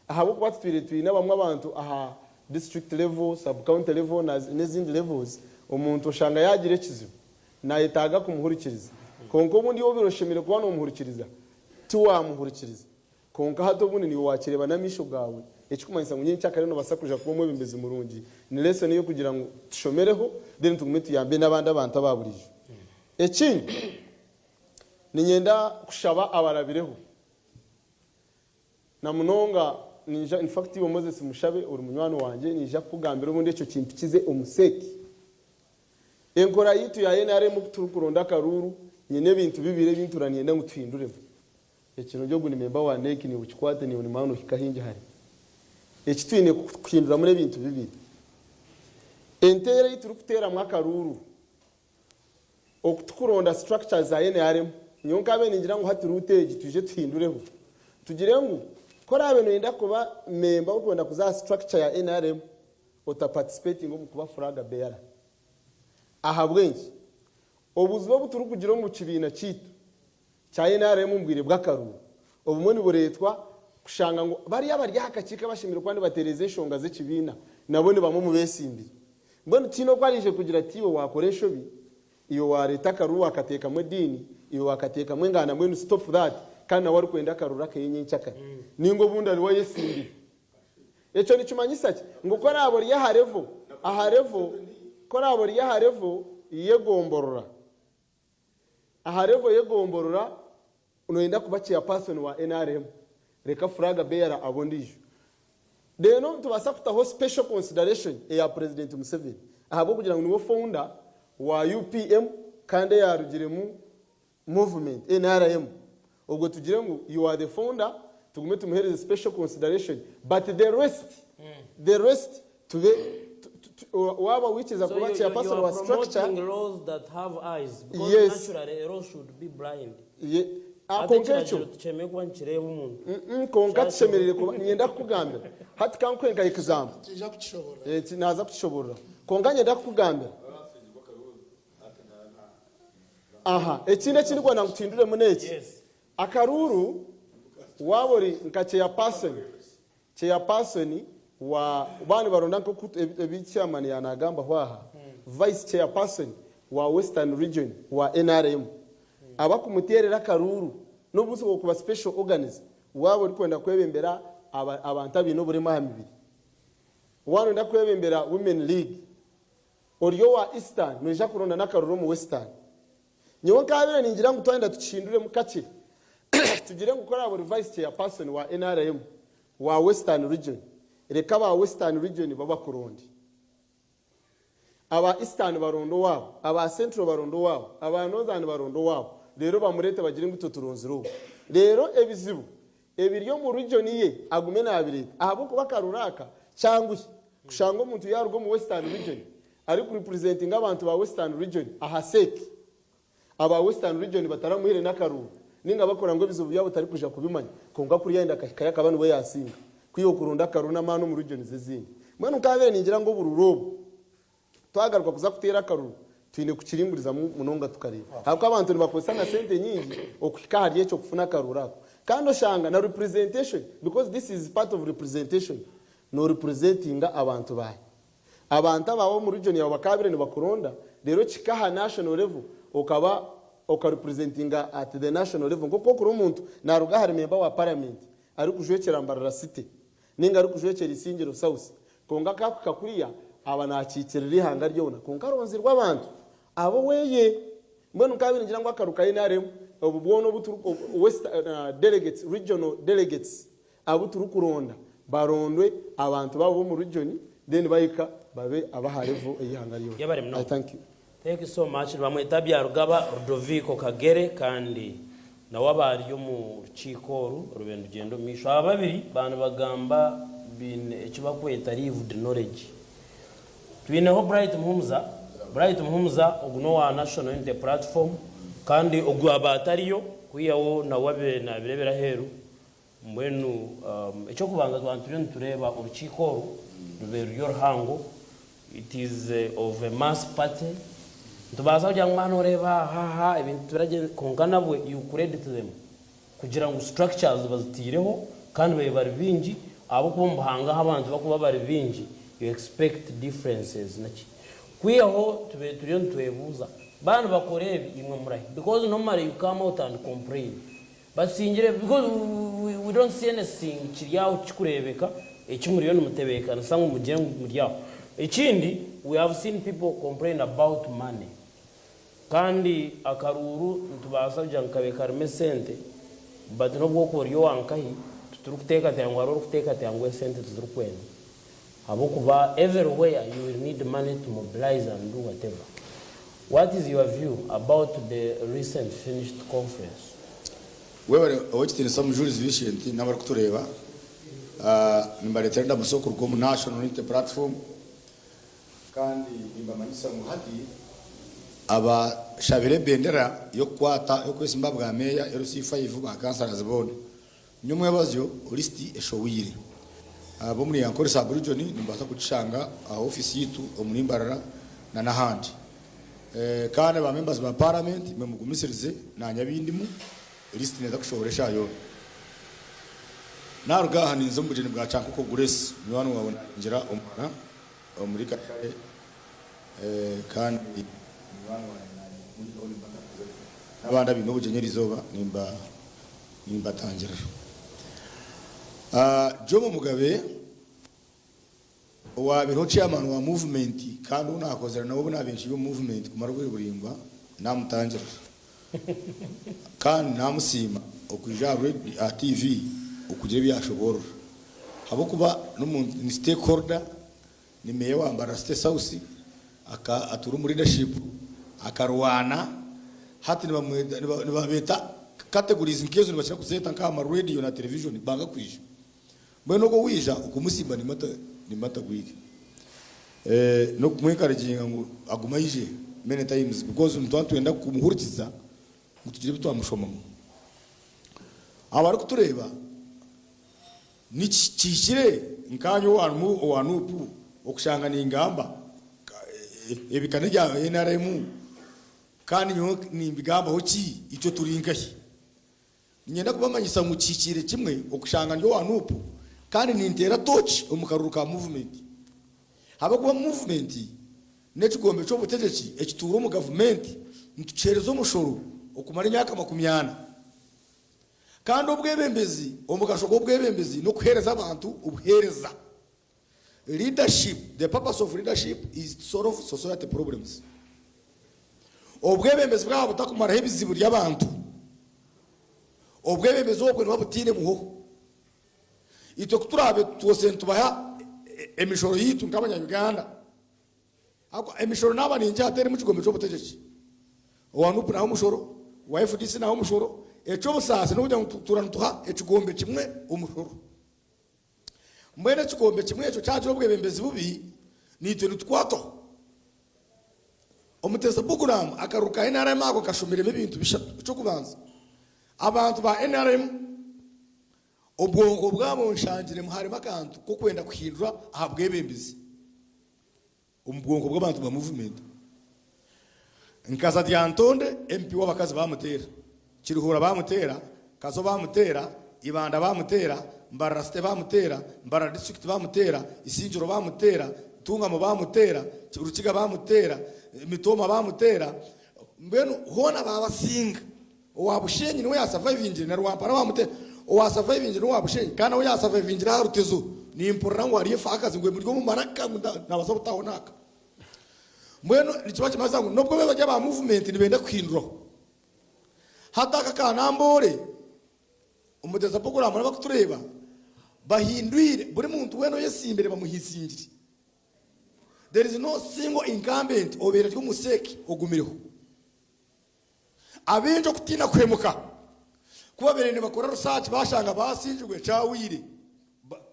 Ahabw'okuba tutwire twine abamwe abantu aha district level, sub-county level n'ezindi levels, omuntu oshanga yaagira ekizibu, naayetaaga kumuhurikiriza. Kwonka obundi iwe obaire oshemereire kuba noomuhurikiriza, tiwaamuhurikiriza. Kwonka hati obundi naiwe waakireeba n'amaisho gaawe, ekirikumanyisa ngu nyenkyakare noobaasa kwija kuba omwebembezi murungi. Ni lesson ey'okugira ngu tushomereho then tugume tuyambe n'abandi abantu aba buriijo. Ekindi, niinyenda kushaba abarabireho na munonga niija, in fact iwe Moses Mushabe ori munywani wangye, niija kukugambira obundi ekyo kimpikize omu seeki. Enkora yaitu ya nrm oku turikuronda akaruuru, nyine ebintu bibiri ebi ntuura niinyenda ngu tuhinduremu. Ekirungi ogu ni memba wa NEC niiwe okikwate niiwe nimanya nohika haingi hare. Eki twine kuhinduramu n'ebintu bibiri. Enteera ei turikuteeramu akaruuru, oku tukuronda structures za nrm, nyowe nkaabaire ningira ngu hati route egi twije tuhindureho. Tugire ngu ku oraabe noyenda kuba memba orikwenda kuza aha structure ya nrm, ota participatinga omu kuba flag bearer. Ahabw'enki? Obuzibu obu turikugira omu kibiina kyaitu kya nrm omu bwire bw'akaruuru obumwe nibureetwa kushanga ngu bariya abari aha kakiiko abashemereire kuba nibatereeza enshonga z'ekibiina nabo ni bamwe omu beesimbire. Mbwenu tihaine oku araije kugira ati iwe waakora enshobi, iwe waareeta akaruuru waakateekamu ediini, iwe waakateekamu enganda mbwenu stop that kandi nawe arikwenda akaruuru akeye nyenkyakare nainga obundi ariwe ayesimbire. Ekyo nikimanyisa ki? Ngu ku oraabe ori aha level, aha level, ku oraabe ori aha level y'egomborora, Aha level y'egomborora noyenda kuba chairperson wa nrm reka flag bearer abe ondiijo. Reero nitubaasa kutaho special consideration eya president Museveni ahabw'okugira ngu niwe founder wa UPM kandi eyarugiremu movement nrm. Obwo tugire ngu you are the founder tugume tumuhereze special consideration but the rest the rest tube waaba waikiriza So kuba you, you, you chairperson are wa structure promoting laws that have eyes because Yes. naturally a law should be blind. Ye, ah, Hati kwonka ekyo ekiragiro tukyemereire kuba nikireeba omuntu. Kwonka tushemereire kuba niinyenda kukugambira hati kankuhe nka example. Twija kukishoborora. Eh, naaza kukishoborora kwonka nyenda kukugambira Aha, ekindi eki ndikwenda ngu tuhinduremu n'eki. Akaruuru waaba ori nka chairperson, chairperson wa baaba nibaronda nk'oku ebi chairman yaanagambaho aha, vice chairperson wa Western Region wa nrm, abakumuteerera akaruuru n'obu okuba special organiser waaba orikwenda kwebembera abantu abaine oburema aha mibiri, waaba noyenda kwebembera women league, Ori owa Eastern noija kuronda n'akaruru omu Western. Nyowe nkaabaire ningira ngu twayenda tukihinduremu kakye tugire ngu ku oraabe ori Vice Chairperson wa nrm wa Western Region, reka aba Western Region bo bakuronde. Aba Eastern baronde owaabo, aba Central baronde owaabo, aba Northern baronde owaabo, reero bamureete bagire ngu itwe turonzire ogu. Reero ebizibu Ebiri omu region ye agume nabireeta ahabwokuba akaruru aka kyanguhi kushanga omuntu yaruga omu western region ari ku representinga abantu ba western region aha sec aba western region bataramuhire nakaruru ninga bakora ngu ebizibu byabo tarikwija kubimanya kwonka kuri yayenda akahikayo akaba niwe yasinga kwiha okurunda akaruru namaani omu regions ezindi. Mbwenu nkabaire ningira ngu obururu obu Twagaruka kuza kuteera akaruru, Twine kukirimburizamu munonga tukareeba. Ahabw'okuba abantu nibakozesa na sente nyingi okuhika ahari ekyo kufuna akaruuru ako. Kandi oshanga na representation because this is part of representation, no representinga abantu baahi? Abantu abaawe omu region yaawe bakaabaire nibakuronda reero kihika aha national level okaba oka representinga at the national level nk'oku okuri omuntu naaruga ahari member wa parliament arikujwekyera Mbarara city Ninga arikujwekyera Isingiro South kwonka akakuhika kuriya aba nakiikirira eihanga ryona kwonka aronzirwe abantu ab'oweye. Mbwenu nkabaire ningira ngu akaru ka nrm obu bwona obu turi West delegates, regional delegates abu turikuronda barondwe abantu baabo b'omu region then bahika babe ab'aha level ey'eihanga ryona. Yebare I munonga. thank you. Thank you so much. Nibamweta Byarugaba Rudoviko Kagere kandi nawe aba ari omu rukiiko oru orubire nirugyenda omu maisho. Aba babiri baaba nibagamba baine eki barikweta lived knowledge. Twineho Bright Muhumuza. Bright Muhumuza ogu n'owa National Unity Platform kandi ogu aba atariyo kwihaho nawe abaire naabireebera aheeru. Mbwenu eky'okubanza twaba turiyo nitureeba orukiiko oru rubaire ruri oruhango, it is of a mass party, nitubaasa kugira ngu maani oreeba aha aha ebintu tibiragyenda kwonka nabwe you credit them kugira ngu structures bazitaireho kandi babaire bari baingi ahabw'okuba omu buhanga ahu abantu barikuba bari baingi you expect differences naki. Kwihaho tubaire turiyo nitwebuuza baaba nibakora ebi imwe murahi because normally you come out and complain. Basingire because we don't see anything kiri aho kikureebeka eki muriyo nimutebeekanisa ngu mugire ngu muri aho. Ekindi we have seen people complain about money kandi akaruuru nitubaasa kugira ngu kabaire karimu esente but n'obu orikuba ori owa nkahi titurikuteekateeka ngu hariho orikuteekateeka ngu esente tizirikwenda ahabw'okuba everywhere you will need money to mobilize and do whatever. What is your view about the recent finished conference? Webare Owekitiinisa Omujurizi Vincent n'abarikutureeba. Nimbareetera endamutsyo kuruga omu National Unity Platform kandi nimbamanyisa ngu hati abashabire ebendera y'okukwata y'okwesimba aha bwa meeya LC5 ba councillors boona. Nyomwebazyo lisiti eshohweire. Ab'omuri Ankole sub-region nimubaasa kugishanga aha ofiisi yaitu omuri Mbarara na n'ahandi. Kandi ba members ba parliament imwe mugumisirize naanye abindimu lisiti neeza kushohora eshaaha yoona. Naruga aha ninza omu bugyenyi bwa Kyankoko Grace munywani waawe nayingira omuhara omuri Kashare kandi munywani wangye naanye n'abandi abaine obugyenyi erizooba nimba Nimbatangirira. Jomo Mugabe owaabireho chairman wa movement kandi ou naakozire nawe obu naabaire nkiri omu movement kumara obwire buraingwa naamutangirira kandi naamusiima okwija aha TV okugira ebi yaashoboorora ahabw'okuba n'omuntu ni stakeholder Ni meeya wa Mbarara City South, atuura omu leadership, akarwana, hati nibabeeta categories nk'ezo nibakira kuzeeta nk'aha ma radio na television banga kwija. Mbwenu ogwo waija okumusimba nimba ntagwire. N'okumu encouraginga ngu agume aije many times because nituba nitwenda kumuhurikiza ngu tugire ebi twamushomamu. Abarikutureeba. Nikihikire nkaanye owa Nup okushanga ningamba ebika nebya nrm kandi nyowe nimbigambaho ki itwe turi nkahi? Niinyenda kubamanyisa ngu kihikiire kimwe okushanga ndi owa Nup kandi ninteera tooki omu karuru ka muvumenti ahabw'okuba muvumenti n'ekigombe ky'obutegyeki ekituura omu gavumenti nitukiheereza omushoro okumara emyaka makumyana. Kandi obwebembezi, omugasho gw'obwebembezi n'okuheereza abantu obuheereza. Leadership, the purpose of leadership is to solve society problems. Obwebembezi bwaba butakumaraho ebizibu by'abantu, obwebembezi obwo nibuba butaine muhoho. Itwe kuturaabe twose nitubaha emishoro yaitu nk'abanya Uganda, Emishoro naaba ningiha terimu kigombe ky'obutegyeki. Owa Nup naha omushoro, owa FDC naha omushoro. Eky'obusaasi n'okugira ngu tutuura nituha ekigombe kimwe omushoro. Mbwenu ekigombe kimwe ekyo kyagira obwebembezi bubi, naitwe nitukwatwaho. Omuteesa Buguram akaruru ka nrm ako kashomiremu ebintu bishatu. Eky'okubanza, abantu ba nrm obwonko bwabo nshangiremu harimu akantu k'okwenda kuhindura aha bwebembezi. Omu bwonko bw'abantu ba muvumenti. Nkaza Lyantonde MP w'abakazi baamuteera, Kiruhura baamuteera, Kazo baamuteera, Ibanda baamuteera, Mbarara City baamuteera, Mbarara District baamuteera, Isingiro baamuteera, Ntungamo baamuteera, Rukiga baamuteera, Mitooma baamuteera, mbwenu hoona baabasinga. Owa Bushenyi niwe yaasavaivingire na Rwampara baamuteera. Owaasavaivingire n'owa Bushenyi kandi nawe yaasavaivingire aha Rutezo. Nimpurira ngu hariyo efaakazi ngu emuri omu maraka ngu naabaasa kutaho naaka. Mbwenu nikiba nikimanyisa ngu n'obwo bo bari aba movement nibenda kuhinduraho. Hati aka ka Namboole omuteza puroguraamu n'abakutureeba bahindwire buri muntu weena oyesimbire bamuhisingire. There is no single incumbent obaire ari omu CEC ogumireho. Abaingi okutiina kuhemuka ku babaire nibakora research bashanga basingirwe kyahweire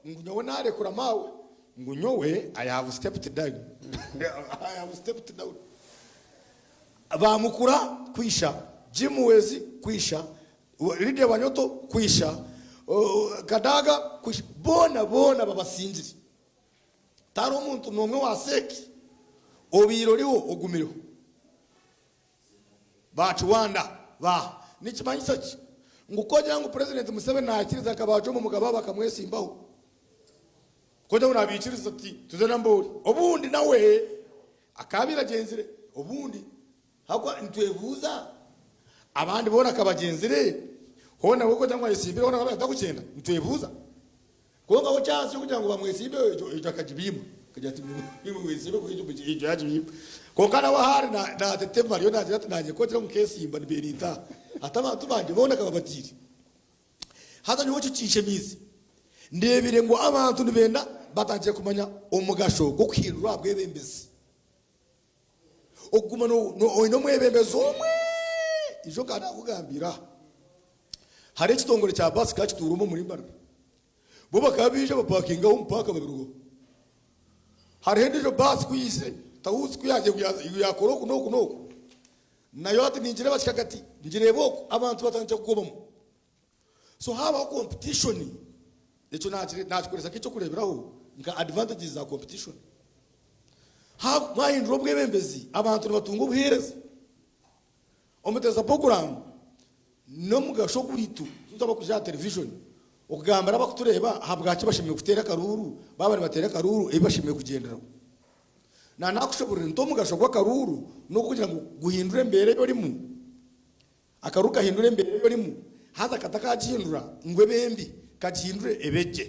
ngu nyowe narekura maawe ngu nyowe I have stepped down I have stepped down bamukura kwisha Jim Muhwezi kwisha Lydia Wanyoto kwisha Kadaga kwisha boona boona babasingire tihariho omuntu nomwe wa CEC obaire oriho ogumireho. Ba Kiwanda ba. Nikimanyisa ki ngu ku ogira ngu Purezidenti Museveni naikiriza nka ba Jomo Mugabo abo bakamwesimbaho? Ku ogira ngu nabiikiriza ati tuze na Mboori. Obundi nawe akaabaire agyenzire obundi ahabw'okuba nitwebuuza abandi boona akabagyenzire hoona we ku ogira ngu ayetsimbire hoona akaba atakugyenda nitwebuuza. Kwonka ho chance y'okugira ngu bamwesimbe egyo egyo akagibiima. Akagira ati nimwe mwesimbe kwonka egyo egyo yagibiima. Kwonka nawe ahu ari naatetema ariyo naagira ati naanye ku ogira ngu nkeesimba nibiire nintaaha. Hati abantu bangye boona nkaba mbatiire. Haza nyowe ekyo kinshemiize. Ndeebire ngu abantu nibenda batandikire kumanya omugasho gw'okuhindura aha bwebembezi. Okuguma oine omwebembezi omwe ijo nkaba naakugambira aha. Hariho ekitongore kya baasi kikaba kituura omu omuri Mbarara. Bo bakaba baija bapakinga aho omu paaka babirugaho. Hariho endiijo baasi ku yaizire, tahuuzi ku yaagiire ngu yaakora oku n'oku n'oku, nayo hati ningireeba kikagati, ngireeba oku, abantu batandikire kugobamu. So haabaho competition, ekyo nakikoresa nk'ekyokureeberaho nka advantages za competition. Mwahindura obwebembezi, abantu nibatunga obuheereza. Omuteza puroguraamu n'omugasho gwaitu itwe abarikuza aha televijoni okugambira abarikutureeba ahabwaki bashemereire kuteera akaruuru, baaba nibateera akaruuru ebi bashemereire kugyenderaho. Naanakushoboorora nti omugasho gw'akaruuru n'okugira ngu guhindure embeera ei orimu. Akaruuru kahindura embeera ei orimu, haza katakagihindura ngu ebe mbi, kagihindure ebe gye.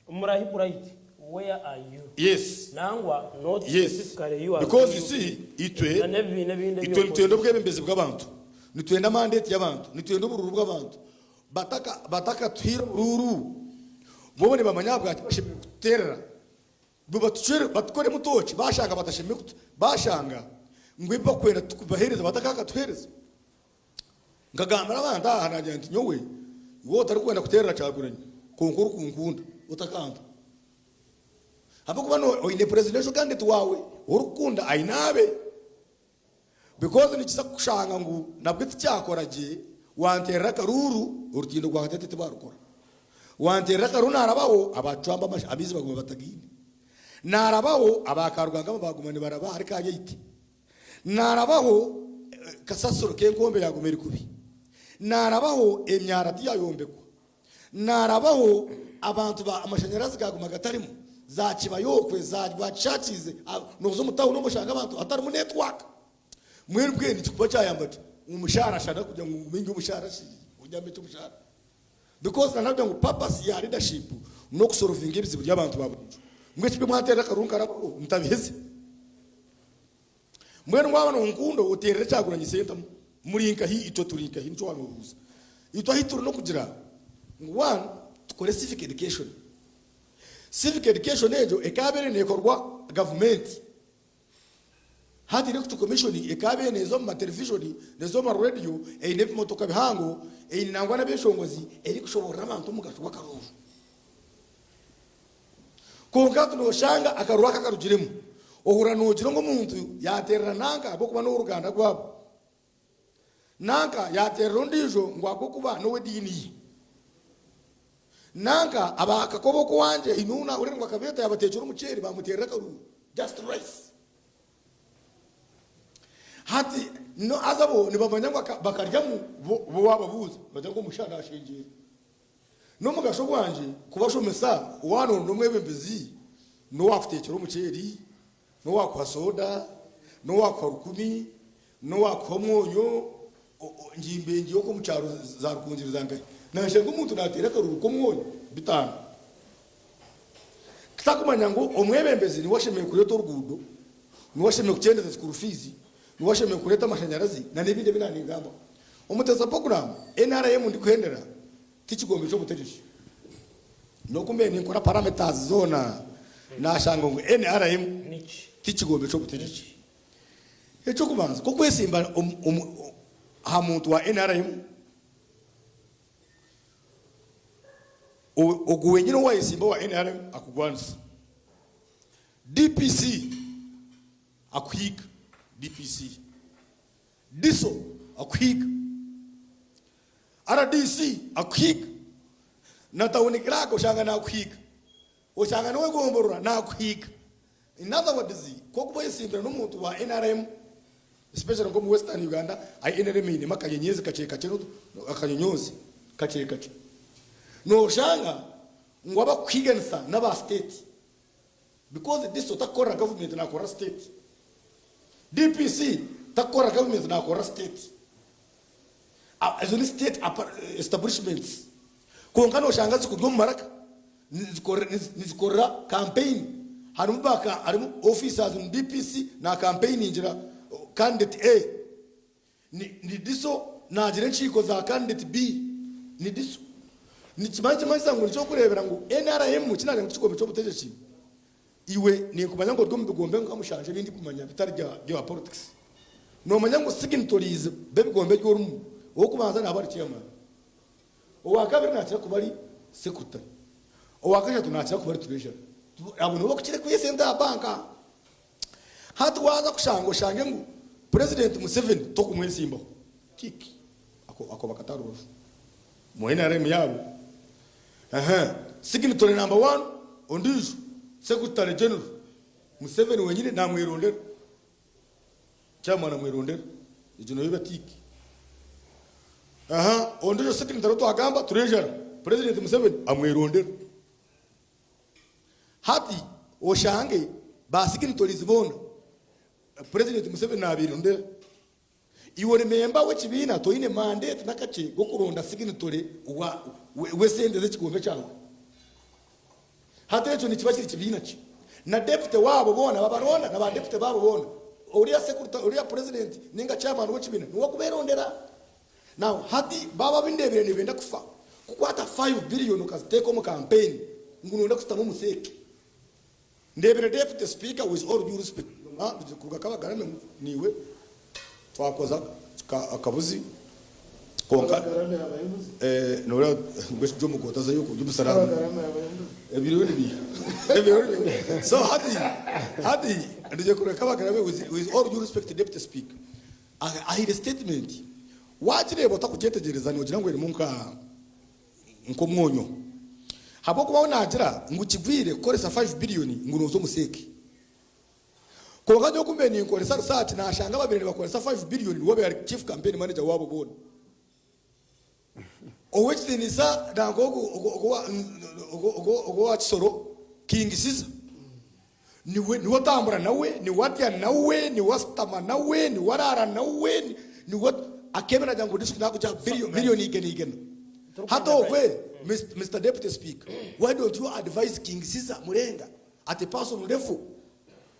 Murahi Bright, where are you? Yes. Nangwa not Yes. specifically you as Because you DUP. see, itwe, Na n'ebibiina ebindi itwe nitwenda eby'opposition. obwebembezi bw'abantu. Nitwenda mandate y'abantu. Nitwenda oburuuru bw'abantu. Bataka, batakatuhaire oburuuru, bo nibamanya ahabwaki bashemereire kututeerera. Bo batucwere, batukoremu tooki, bashanga batashemereire kutu, bashanga ngu ebi bakwenda tukubaheereza batakakatuheereza. Nkagambira abantu aha naagira nti nyowe iwe otarikwenda kuteerera Kyagulanyi kwonka orikunkunda otakampa. Ahabw'okuba oine presidential candidate waawe ou orikukunda aine abe. Because nikiza kukushanga ngu nabwe tikyakora gye wanteerera akaruuru orutindo rwa Katete tibarukora. Wanteerera akaruuru naarabaho abacwamba amaizi baguma batagaine. Naarabaho aba Karugangama baguma nibaraba ahari Kanyeite. Naarabaho kasasiro k'enkombe yaaguma eri kubi. Naarabaho emyara tiyayombekwa. Naarabaho abantu ba amashanyarazi gaaguma gatarimu. Za Kibayo okwe, za Rwakishakiize, nooza omu tawuni omwo oshanga abantu hatarimu netiwaaka. Mbwenu mbwenu nikikuba kyayamba ki? Omushaara shana kugira ngu ngume ndye omushaara shi, onyambe ki omushaara? Because nanagira ngu purpose ya leadership n'okusolovinga ebizibu by'abantu ba buriijo. Mbwenu eki mwanteerera akaruru nkarabaho ntabiheze. Mbwenu waaba nonkunda oteerere Kyagulanyi Sentamu. Muri nkahi itwe turi nkahi nikyo wanobuuza. Itwe ahi turi n'okugira ngu one tukore civic education. Civic education egyo ekaabaire neekorwa gavumenti. Hati Electoral Commission ekaabaire neeza omu matelevishoni, neeza omu marediyo, eine ebimotoka bihango, eine nangwa n'abeeshongozi erikushoboorora abantu omugasho gw'akaruuru. Kwonka hati nooshanga akaruuru aka karugiremu, ohurira noogira ngu omuntu yaateerera nanka ahabw'okuba n'ow'oruganda rwabo, nanka yaateerera ondiijo ngu ahabw'okuba n'ow'ediini ye, nanka aba kakoba ok'owangye haine ou naahurira ngu akabeeta yaabateekyera omuceeri baamuteerera akaruuru, just rice. Hati no haza bo nibamanya ngu bakaryamu bo bo waababuuza nibagira ngu omushaija naashengyera. N'omugasho gwangye kubashomesa waanoronda omwebembezi n'owaakuteekyera omuceeri, n'owaakuha sooda, n'owaakuha rukumi, n'owaakuha omwonyo, ngimbe ngiye okwo omu kyaro za Rukungiri za nkahi. Naashanga omuntu naateera akaruru k'omwonyo bitaano. Tutakumanya ngu omwebembezi niwe ashemereire kureeta oruguudo, niwe ashemereire kukyendeza school fees, niwe ashemereire kureeta amashanyarazi na n'ebindi ebi naaningambaho. Omuteza poguramu, nrm ndikuhendera ti kigombe ky'obutegyeki. N'oku mbaire ninkora parameters zoona naashanga ngu nrm ti kigombe ky'obutegyeki. Eky'okubanza, k'okwesimba aha muntu wa nrm, Ogu wenyine owayesimba owa nrm akugwanisa. DPC akuhiiga DPC. DISO akuhiiga. RDC akuhiiga. Na town clerk oshanga nakuhiiga. Oshanga n'owegomborora nakuhiiga. In other words, ku okuba oyesimbire n'omuntu wa nrm especially nk'omu western Uganda ahi nrm einemu akanyenyezi kakye kakye akanyonyozi kakye kakye, noshanga ngu abakukuhiiganisa n'aba state because DISO takukorera government nakorera state, DPC takukorera government nakorera state. Ezo ni state establishments kwonka noshanga zikuri omu maraka nizikorera campaign harimu harimu officers omu DPC na campaigningira candidate A ni DISO nagira enkiiko za candidate B ni DISO nikimanya nikimanyisa ngu nikyokurebera ngu nrm kinagira ngu tikigombe kyobutegyeki Iwe ninkumanya ngu ori omu bigombe nka mushanju ebi ndikumanya bitari bya politics. Nomanya ngu signatories b'ebigombe ebi orimu, ow'okubanza naaba ari chairman, owakabiri nakira kuba ari secretary, owakashatu nakira kuba ari treasurer. Abo nibo bakukira kwiha esente aha banka. Hati waaza kushanga oshange ngu president Museveni tokumwesimbaho. Tick. Ako ako bakata aha rubaju. Mu nrm yaabo. Aha signatory number one ondiijo secretary general Museveni wenyine namwerondera. Chairman amwerondera. Egyo nayo eba tick. Aha ondiijo signatory ou twagamba treasurer president Museveni amwerondera. Hati oshange ba signatories boona president Museveni naberondera. Iwe ori memba w'ekibiina toine mandate n'akakye g'okuronda signatory w'esente z'ekigombe kyawe. Hati ekyo nikiba kiri kibiina ki? Na deputy waabo boona babaronda na ba deputy baabo boona. Oriya secretary, oriya president ninga chairman w'ekibiina niwe okuberondera. Now hati baaba abindeebire nibenda kufa kukwata 5 billion okaziteeka omu campaign ngu noyenda kusitama omu seeke. Ndebire Deputy Speaker with all due respect kuruga Kabagarame ngu niiwe twakoza akabuzi kwonka noreeba ngu Jomo kotazayo kurya omusarani ebiriho nibiiha so hati hati ndigye kuruga Kabagarame with all due respect Deputy Speaker ahaire statement wagireeba otakugyetegyereza nogira ngu erimu nka nk'omwonyo. Habw'okuba we naagira ngu kigwire kukoresa 5 billion ngu nooza omu seeke. Kwonka nyowe ku mbaire ninkoresa research naashanga ababaire nibakoresa 5 billion niwe obaire ari chief campaign manager waabo boona. Ow'ekitiinisa nanka ogu ogu owa Kisoro King Caesar niwe niwe otambura nawe, niwe arya nawe, niwe asitama nawe, niwe araara nawe, niwe akeemera agira ngu district nakugira billion igana igana. Hati okwe Mister Deputy Speaker, why don't you advise King Caesar Murenga at a personal level?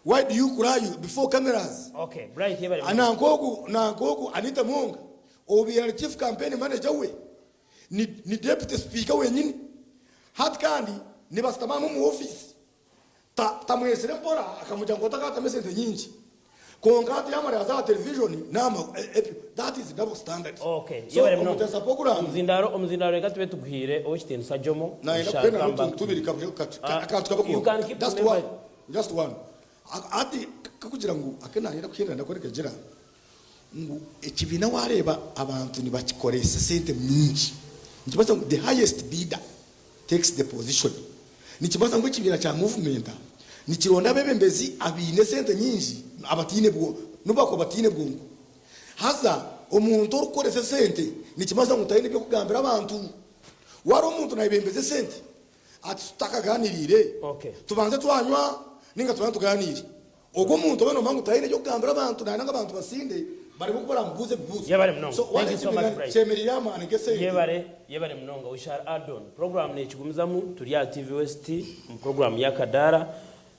Why do you cry before cameras? Okay, Bright yebare munonga. Nanka ogu nanka ogu Anita Mwonga obaire ari chief campaign manager we ni ni deputy speaker wenyini. Hati kandi nibasitama hamwe omu office. Ta tamwetsire mpora akamugira ngu otakatamu esente nyingi. Kwonka hati yamara yaza aha television nama ebyo that is double standard. Okay, So yebare munonga. omutesa program Omuzindaro omuzindaro reka tube tuguhiire Owekitiinisa Jomo nayenda we shall kuhenda come back n'otuntu to tubiri you. ka akantu kamwe You konka. can keep Just remember one. Just one. Hati kakugira ngu ake nayenda kuhenda ndakworeka gira ngu ekibiina wareeba abantu nibakikoresa sente nyingi nikibaasa ngu the highest bidder takes the position. Nikibaasa ngu ekibiina kya movement nikironda abebembezi abaine esente nyingi abataine n'obu bakuba bataine bwongo. Haza omuntu orikukoresa esente nikimanyisa ngu taine eby'okugambira abantu. Wareeba omuntu nayebembeza esente ati tutakaganiriire tubanze twanywa ninga tubanze tuganiire. Ogwo omuntu obe nomanya ngu taine eby'okugambira abantu nayenda ngu abantu basinde barebe oku baramubuuza ebibuuzo. Yebare munonga. So Thank wareeba you so much ekibiina Bright. kyemereire aha maani g'esente. Yebare, yebare munonga. We shall add on. Program nekigumizamu turi aha TV West omu program y'akadaara.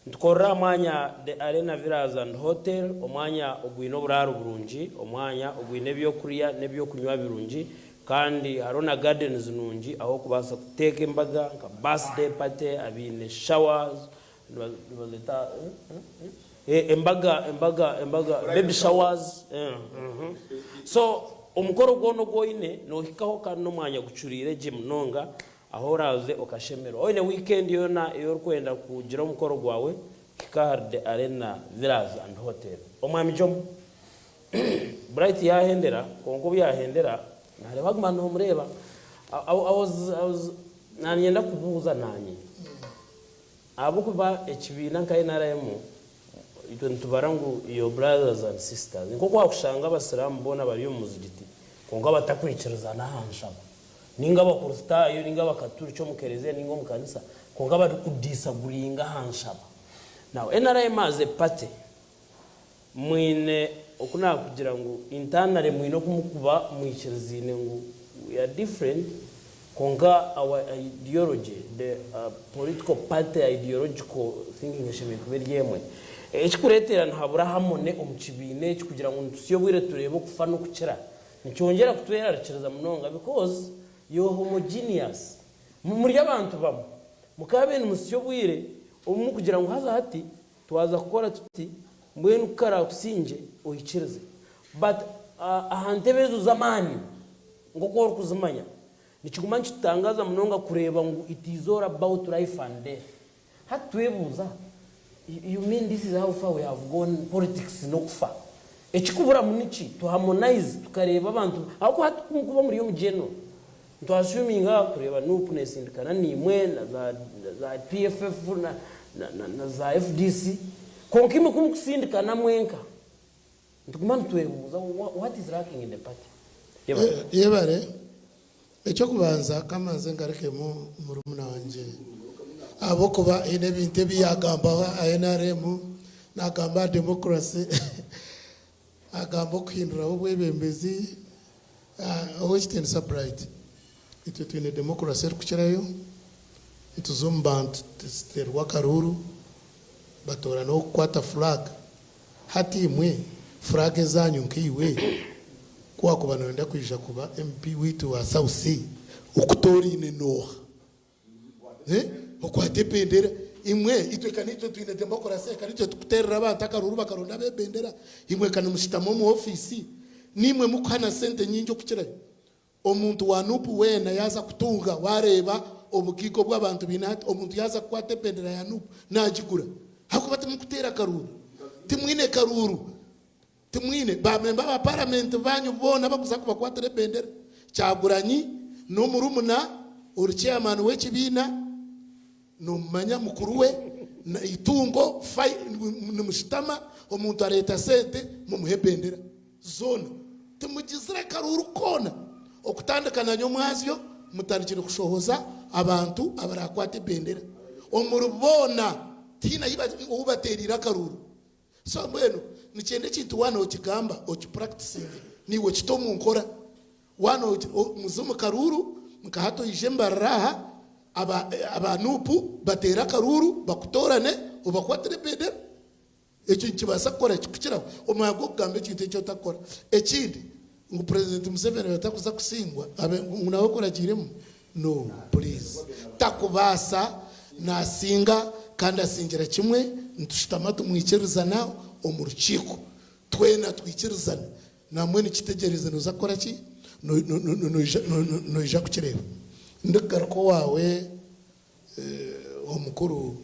Nitukorera aha mwanya The Arena Villas and Hotel, omwanya ogwine oburaaro burungi, omwanya ogwine ebyokurya n'ebyokunywa birungi kandi hariho na gardens nungi ah'okubaasa kuteeka embaga nka birthday party, abaine showers, nibazeta embaga embaga embaga baby showers so omukoro gwona ogu oine nohikaho kandi n'omwanya gucuriire gye munonga ahu oraaze okashemererwa. Oine weekend yoona ei orikwenda kugira omukoro gwawe, hika ahari The Arena Villas and Hotel. Omwami Jomo, Bright yaahendera, kwonka obu yaahendera, naareeba waguma noomureeba. I was, I was, naanyenda kubuuza naanye. Ahabw'okuba ekibiina nka NRM, itwe nitubara ngu your brothers and sisters. Nk'oku waakushanga Abasiraamu boona bari omu muzigiti, kwonka batakwikirizana aha nshaba. Ninga Abakristaayo ninga Abakaturiki omu kereziya ninga omu kanisa kwonka barikudisaguringa aha nshaba. Now nrm as a party mwine oku nakugira ngu internally mwine oku mukuba mwikiriziine ngu we are different kwonka our ideology the political party ideological thinking eshemereire kuba eri emwe. Ekikureetera nihabura harmony omu kibiina eki kugira ngu nitutsya obwire tureebe okufa n'okukira. Nikyongyera kutwerarikiriza munonga because you're homogeneous. Muri abantu bamwe. Mukaabaire nimutsya obwire obu mukugira ngu haza hati twaza kukora tuti mbwenu ku karaakusingye oikirize. But aha ntebe ezo z'amaani nk'oku orikuzimanya, nikiguma nikitutangaaza munonga kureeba ngu it is all about life and death. Hati twebuuza, you mean this is how far we have gone, politics n'okufa? Ekikuburamu niki? To harmonize tukareeba abantu, ahabw'okuba hati ku mukuba muri omu general, nitu assuminga kureeba Nup nesindikana naimwe na za za PFF na na na za FDC, kwonka imwe ku mukusindikana mwenka, nituguma nitwebuuza what is lacking in the party? Yebare. Yebare. Eky'okubanza kamanze ngarukemu murumuna wangye ahabw'okuba haine ebintu ebi yaagambaho aha nrm, naagamba aha democracy, agamba okuhinduraho obwebembezi. Ow'ekitiinisa Bright, itwe twine democracy erikukirayo, nituza omu bantu tuteerwa akaruuru, batoorana ow'okukwata flag. Hati imwe flag ezaanyu nkaiwe ku waakuba nooyenda kwija kuba MP waitu wa South okutoraine nooha? Eh? Okwate ebendera. Imwe itwe ka naitwe twine democracy ka naitwe tukuteerera abantu akaruuru bakaronda ab'ebendera. Imwe ka nimushutama omu ofiisi naimwe mukuha na sente nyingi okukirayo. Omuntu wa Nup weena yaaza kutunga waareeba obugiiga obu abantu baine hati, omuntu yaaza kukwata ebendera ya Nup naagigura ahabw'okuba timukuteera karuuru. Timwine karuuru. Timwine. Ba memba ba paramenti baanyu boona abakuza kubakwatira ebendera, Kyagulanyi n'omurumuna ori chairman w'ekibiina, Nomumanya mukuru we na itungo nimushutama omuntu areeta sente mumuhe ebendera zoona timugizire karuuru koona okutandika na nyomwazyo mutandikire kushohoza abantu abarakwate ebendera omuri boona tihaine ou batereire akaruuru so mbwenu nikyenda ekintu waaba nokigamba okipurakitinge naiwe okite omunkora Waaba muze omu karuuru nka hati oije Mbarara aha, aba aba Nup bateere akaruuru bakutoorane obakwatire ebendera. Ekyo nikibaasa kukora ki? Kukiraho omwanya gw'okugamba ekintu eki otakukora. Ekindi ngu Purezidenti Museveni atakuza kusingwa abe ngu nawe okuragiiremu? No please. Takubaasa, naasinga kandi asingira kimwe, nitushutama tumwikirizana omu rukiiko twena twikirizana. Nambwenu kitegyereze noza kukora ki? Noija kukireeba. Ndikugaruka owaawe omukuru,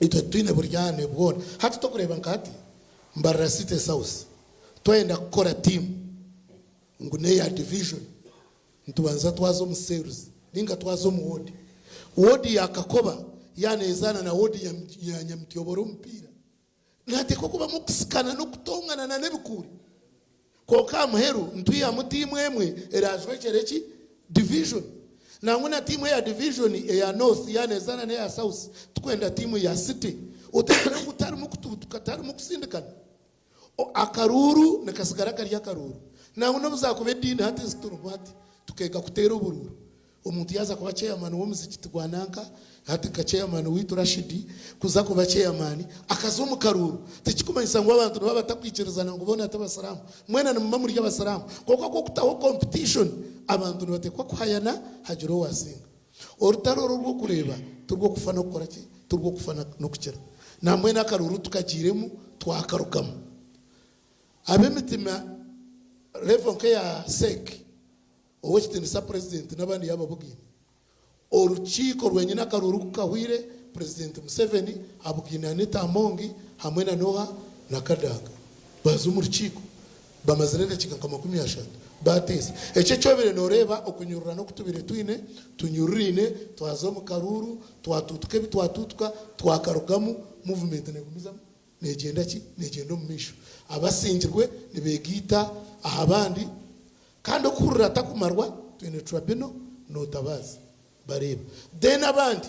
itwe titwine buryane bwona. Hati tokureeba nka hati Mbarara City South twayenda kukora tiimu ngu neya division, nitubanza twaza omu cells ninga twaza omu ward. Ward ya Kakoba yaaba nezaana na ward ya Nyamityobora omupiira, Nihateekwa kubamu okusikana n'okutongana n'ebikuuri. Kwonka aha muheru nitwihamu tiimu emwe eraajwekyere ki? Division. Nangwa na tiimu eya division eya North yaaba neezaana n'eya South, tikwenda tiimu ya City. Oteekyere ngu tiharimu kutuutuka, tiharimu kusindikana. Akaruuru nikasigara kari akaruuru. Nangwa n'obu zaakuba ediini hati ezi turimu hati, tukeega kuteera oburuuru. Omuntu yaaza kuba chairman w'omuzigiti gwa nanka, hati nka chairman waitu Rashid kuza kuba chairman, akaza omu karuuru, tikikumanyisa ngu abantu nibaba batakwikirizana ngu boona ti basiraamu. Mwena nimuba muri abasiraamu. Kwonka ku okutaho competition, abantu nibateekwa kuhayana hagire owaasinga. Orutaro oru orw'okureeba tirw'okufa n'okukora ki? Tirw'okufa n'okukira. Nambwenu akaruuru tukagiiremu twakarugamu. Ab'emitima level nk'eya CEC, Ow'ekitiinisa Purezidenti n'abandi yaaba abugaine. Orukiiko rwenyine akaruuru ku kahwire, Purezidenti Museveni abugaine Anita Amongi hamwe na n'oha? Na Kadaga. Baaza omu rukiiko bamazire edakiika nka 30 baateesa. Ekyo eki obaire nooreeba okunyururana oku tubaire twine, tunyururaine, twaza omu karuuru, twatuutuka ebi twatuutuka, twakarugamu, muvumenti neegumizamu neegyenda ki? Neegyenda omu maisho. Abasingirwe nibeegaita aha bandi. Kandi okuhurira atakumarwa twine tribunal notabaaza bareeba then abandi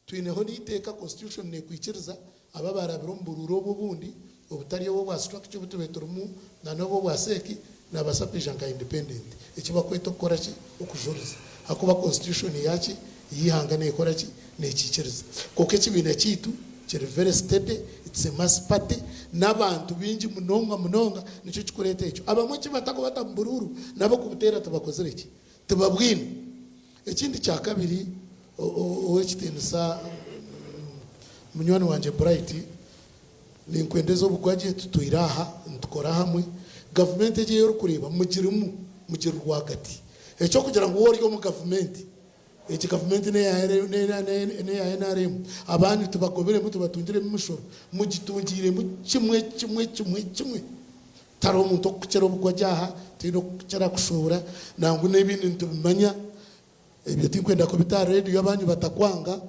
twineho neiteeka constitution nekwikiriza abo abarabire omu buruuru obu obundi obutari obu obwa structure obu tubaire turimu na nobu obwa sec nabaasa kwija nka independent eki bakweta okukora ki okujuriza ahakuba constitution yaki yeihanga nekora ki Nekiikiriza. Kwonka ekibiina kyaitu kiri very steady, it's a mass party, n'abantu baingi munonga munonga nikyo kikureeta ekyo. Abamwe eki batakubata mu buruuru nabo kubuteera tibakozire ki? Tibabwine. Ekindi kya kabiri, ow'ekitiinisa munywani wangye Bright, ninkwendeza obugwagye, tutwire aha nitukora hamwe, gavumenti egi ei orikureeba mugirimu, mugiri rwagati. Eky'okugira ngu waaba ori omu gavumenti, Egi gavumenti n'eya nrm, abanyu tibagobiremu tibatungiremu mishoro, mugitungiiremu kimwe kimwe kimwe kimwe. Tihariho muntu orikukira obugwagye aha, tihaine orikukira kushuubura, nangwa n'ebindi nitubimanya, ebyo tinkwenda kubita aha reediyo abanyu batakwanga,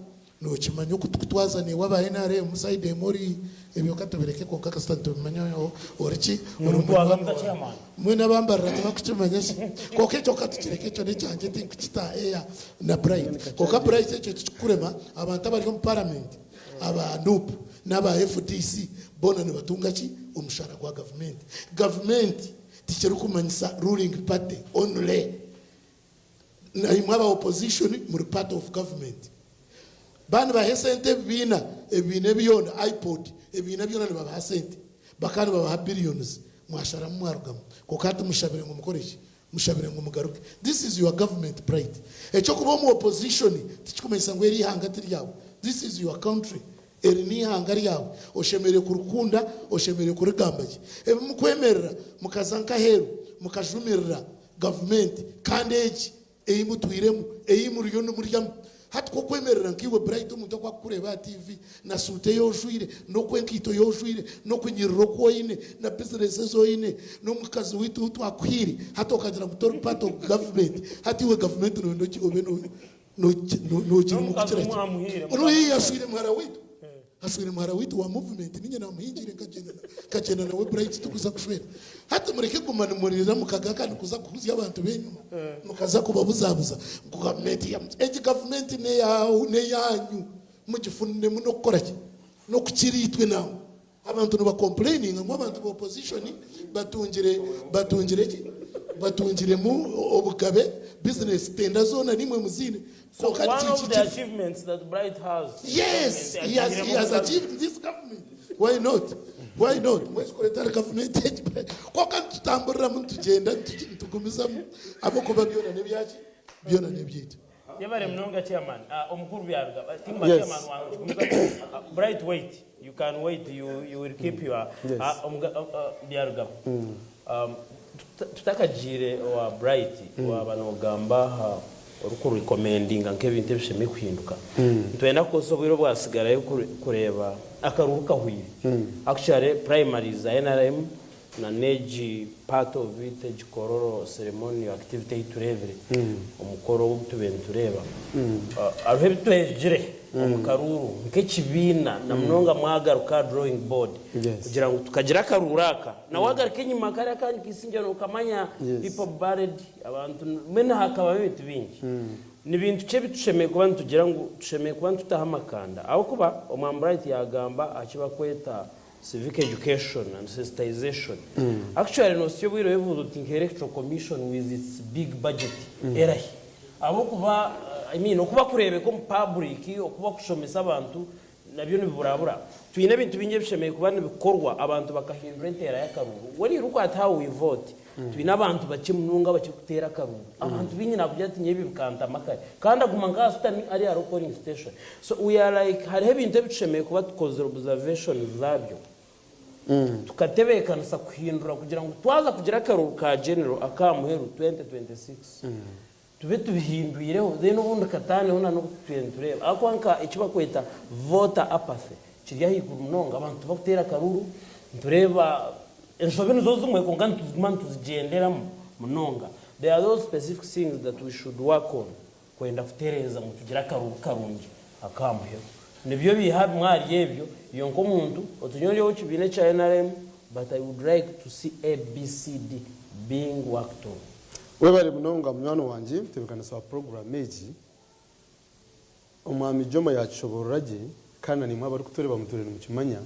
nookimanya oku turikutwaza naiwe aba nrm sayidi emwe ori, ebyo ka tubireke kwonka kasita nitubimanya ori ki, ori Nimutwaza munywani muta wange. chairman? Mbwenu abambarira tibakukimanya shi? Kwonka ekyo ka tukireke ekyo n'ekyangye tinkukita aha air na Bright. Kwonka Bright ekyo tikikurema, abantu abari omu paramenti aba nup n'aba FDC boona nibatunga ki? Omushaara gwa gavumenti. Gavumenti tikirikumanyisa ruling party only. Naimwe aba opposition muri part of government. Ba nibaha esente ebibiina, ebibiina ebi byona, IPOD, ebibiina byona nibabaha sente. Bakaba nibabaha billions, mwasharamu mwarugamu. Kwonka hati mushabire ngu mukore ki? Mushabire ngu mugaruke. This is your government pride. Eky'okuba omu opposition tikikumanyisa ngu eri ihanga ti ryawe. This is your country. Eri n'eihanga ryawe. Oshemereire kurikunda, oshemereire kurigamba gye. Ebi mukwemerera mukaza nk'aheeru mukajumirira gavumenti kandi egi ei mutwiremu, ei muriyo nimuryamu. Hati ku okwemerera nkaiwe Bright omuntu oku akukureeba aha TV na suuti ei ojwaire, n'oku enkaito ei ojwaire, n'okunyirira oku oine, na bizinesi ezi oine, n'omukazi waitu ou twakuhaire, hati okagira ngu tori part of government, hati iwe gavumenti noyenda obe nogirimu N'omukazi kukira ki? omwamuhaire Oihi ashwire muhara waitu. Ashwire muhara waitu wa movement ninye namuhingiire nkagyenda nkagyenda nawe Bright tukuza kushwera. Hati mureke kuguma nimurira mukagaka nikuza kuhuzya abantu benyuma mukaza kubabuzabuza ngu gavumenti ya egi gavumenti neyanyu mugifuniremu nokukora ki nokukira itwe nangwa. Abantu niba complaininga ngu abantu ba opposition batungire batungire ki batungiremu obugabe business tenda zona nimwe muziine So kwonka one of the kiki achievements that Bright has in Yes, government, he has, he atungiremu has obugabe. achieved this government. Why not? Why not? Mwesi etari gavumenti egi kwonka nitutamburiramu nitugyenda nitugumizamu ahabw'okuba byona n'ebyaki byona n'ebyaitu. Yebare munonga chairman. Ah, omukuru Byaruga. Ah, Timba Yes. chairman wange okigumiza. Ah, Bright wait. You can wait. You will keep your Yes. ah, omuga, ah, ah, Byaruga. Tutakagiire owa Bright waaba noogamba aha orikurekomendinga nk'ebintu ebishemereire kuhinduka, nitwenda kukozesa obwire obwasigarayo kureeba akaruuru kahwire. Actually primaries za nrm na n'egi part of it egi Kololo ceremonial activity ei tureebire, omukoro ogu tubaire nitureeba, hariho ebi twegire. Omu karuuru nk'ekibiina na munonga mwagaruka aha drawing board kugira ngu tukagira akaruuru aka na wagaruka enyima kariya akandi kisingye nokamanya people buried abantu mbwenu hakabaho ebintu bingi. Ni bintu ki ebi tushemereire kuba nitugira ngu tushemereire kuba nitutaho amakanda? Ahabw'okuba Omwami Bright yaagamba aha ki barikweta civic education and sensitization. Actually noohitsya obwire oyebuuza oti nka Electoral Commission with its big budget erahi? Ahabw'okuba I mean okuba kureebeka omu public, okuba kushomesa abantu Nabyo nibiburabura. Twine ebintu bingi ebishemereire kuba nibikorwa abantu bakahindura enteera y'akaruuru. When you look at how we vote, twine abantu bakye munonga abakirikuteera akaruuru. Abantu baingi naakugira ati nyowe ebi bikantama kare. Kandi aguma nk'asutami ari ahari polling station. So we are like hariho ebintu ebi tushemereire kuba tukozire observations zaabyo. Tukatebeekanisa kuhindura kugira ngu twaza kugira akaruuru ka general ak'aha muheru 2026, Tube tubihindwireho then obundi kataneho na n'obu tutwire nitureeba ahakuba nka eki bakweta voter apathy kiri ahaiguru munonga abantu tibakuteera akaruru nitureeba enshobi nizo zimwe kwonka nituziguma nituzigyenderamu munonga there are those specific things that we should work on kwenda kutereeza ngu tugire akaruru karungi ak'aha muheru nibyo biiha bimwe ahari ebyo iwe nk'omuntu otunywe ori ow'ekibiina ekya nrm but I would like to see ABCD being worked on. Webare munonga munywani wangye mutebekanisa wa puroguramu egi. Omwami Jomo yakishoborora gye kandi na naimwe abarikutureeba mutuure nimukimanya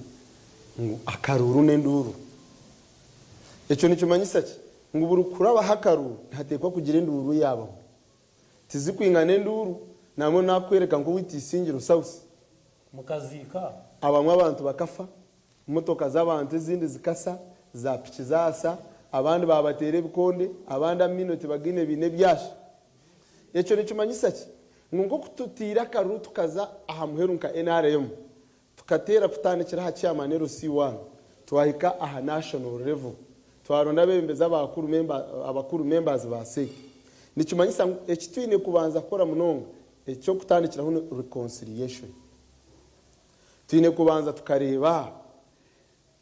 ngu akaruuru n'enduuru. Ekyo nikimanyisa ki? Ngu buri kurabaho akaruuru nihateekwa kugira enduuru eyabaho. Tizikwingana enduuru nambwenu nakukwereka nk'owaitu Isingiro South. Mukaziika. Abamwe abantu bakafa, Motoka z'abantu ezindi zikasa, za piki zaasa, abandi baabateera ebikonde, abandi amaino tibagaine baine ebyasha. Ekyo nikimanyisa ki? Ngu nk'oku tutaire akaruru tukaza aha muheru nka nrm, tukateera kutandikira aha chairman LC one twahika aha national level, twaronda abeebembezi abakuru abakuru members ba CEC. Nikimanyisa ngu eki twine kubanza kukora munonga eky'okutandikiraho ni reconciliation. Twine kubanza tukareeba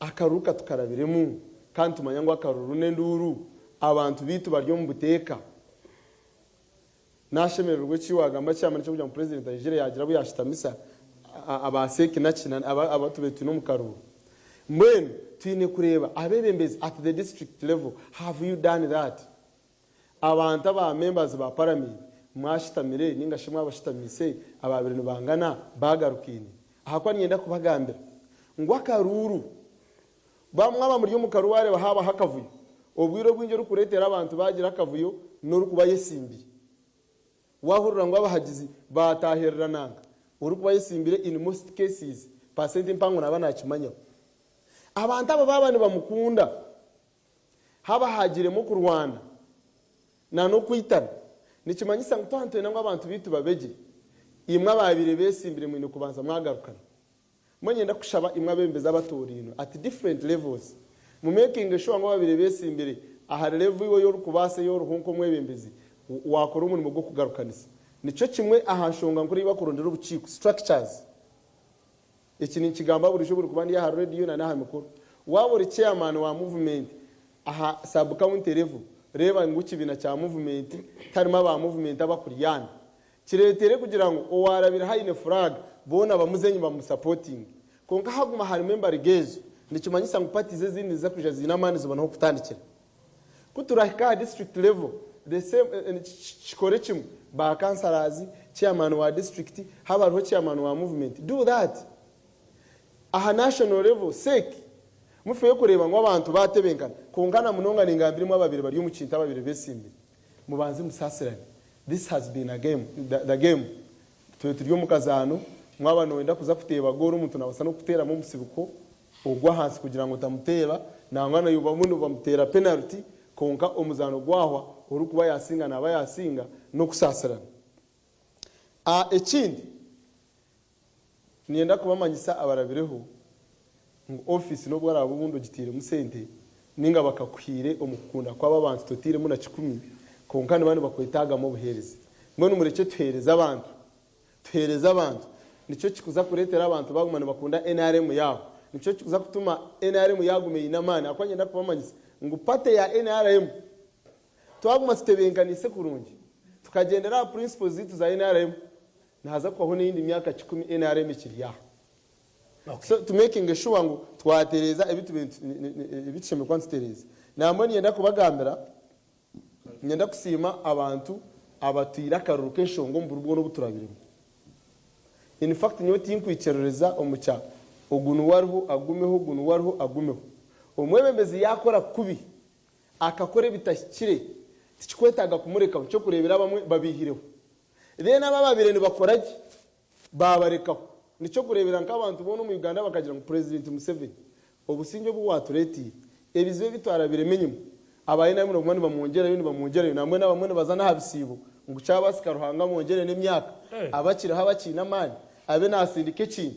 akaruru katukarabiremu kandi tumanya ngu akaruru n'enduuru abantu baitu bari omu buteeka. Nashemererwa eki wagamba kyamani ky'okugira ngu purezidenti aijire yaagira abu yaashutamisa aba CEC naki abu tubaire twine omu karuru. Mbwenu twine kureeba abeebembezi at the district level have you done that? Abantu aba members ba paramenti mwashutamire ninga shi mwabashutamiise ababire nibangana bagarukaine ahakuba niinyenda kubagambira ngu akaruuru mwaba muri omu karuuru wareeba habaho akavuyo obwire obwingi orikureetera abantu bagira akavuyo n'orikuba ayesimbire wahurira ngu abahagizi batahirira nanka orikuba ayesimbire in most cases percent mpango naba nakimanyaho abantu abo baaba nibamukunda. Haaba haagiremu okurwana na n'okwitana, nikimanyisa ngu twaba nitwenda ngu abantu baitu babe gye, imwe abaabaire beesimbire mwine kubanza mwagarukana. Mbwenu niinyenda kushaba imwe abeebembezi abatoorainwe at different levels, mu mekinge sure ngu ababaire beesimbire ahari level iwe ei orikubaasa ei oriho nk'omwebembezi, waakora omurimo gw'okugarukanisa. Nikyo kimwe aha nshonga nkuru ei bakurondera obukiiko, structures. Eki ninkigamba burijo buri kuba ndi aha radio na n'aha mikoro. Waaba ori chairman wa movement aha sub county level, reeba ngu ekibiina kya movement tiharimu aba movement abakuryana. Kireetere kugira ngu owaarabireho aine flag boona bamuze enyima bamusapotinge. Kwonka haguma harimu embariga ezo, nikimanyisa ngu parties ezindi niziza kwija ziine amaani zibone ah'okutandikira. Ku turahika aha district level, the same, kikore kimwe, ba councillors, chairman wa district, haaba hariho chairman wa movement, do that. Aha national level, sec, mufeyo kureeba ngu abantu baatebenkana. Kwonka na munonga ningambira imwe ababaire bari omu kintu ababaire beesimbire, mubanze musaasirane. This has been a game, the, the game. Tube turi omu kazaano, mwaba nooyenda kuza kuteeba goolo omuntu naabaasa n'okukuteeramu omutsibiko ogw'ahansi kugira ngu otamuteeba, nangwa naiwe bamwe nibamuteera penaliti kwonka omuzaano gwahwa orikuba yaasinga naaba yaasinga n'okusaasirana. Ekindi, niinyenda kubamanyisa abarabireho ngu ofiisi n'obu oraabe obundi ogitairemu sente nainga bakakuhaire omu kukunda kwabo abantu totairemu na kikumi, kwonka nibaba nibakwetaagamu obuheereza. Mbwenu murekye tuheereze abantu. Tuheereze abantu. Nikyo kikuza kureetera abantu baaguma nibakunda nrm yaabo. Nikyo kikuza kutuma nrm yaaguma eine amaani. Ahakuba niinyenda kubamanyisa ngu party ya nrm twaguma tutebenkaniise kurungi, tukagyendera aha principles zaitu za nrm, Nihaza kuhwaho n'eyindi myaka kikumi nrm ekiri aha. So tumekinge sure ngu twatereeza ebi tushemereire kuba nitutereeza. Nambwenu niinyenda kubagambira, niinyenda kusiima abantu abatwire akaruru k'enshonga omu buri bwona obu turabiremu. In fact nyowe tinkwikiririza omu kya ogu niwe ariho agumeho, ogu niwe ariho agumeho. Omwebembezi yaakora kubi, akakora ebitahikire, tikikwetaaga kumurekaho. Nikyokureebera abamwe babaihireho. Then abo ababaire nibakora gye baabarekaho. Nikyokureebera nk'abantu boona omu Uganda bakagira ngu Purezidenti Museveni obusingye obu waatureeteire, ebizibu ebi twarabiremu enyima, aba NRM nibaguma nibamwongyerayo nibamwongyerayo nambwenu abamwe nibaza n'aha bisiibo ngu kyabaasika Ruhanga amwongyere n'emyaka, abakiriho abakiine amaani abe naasindika ekintu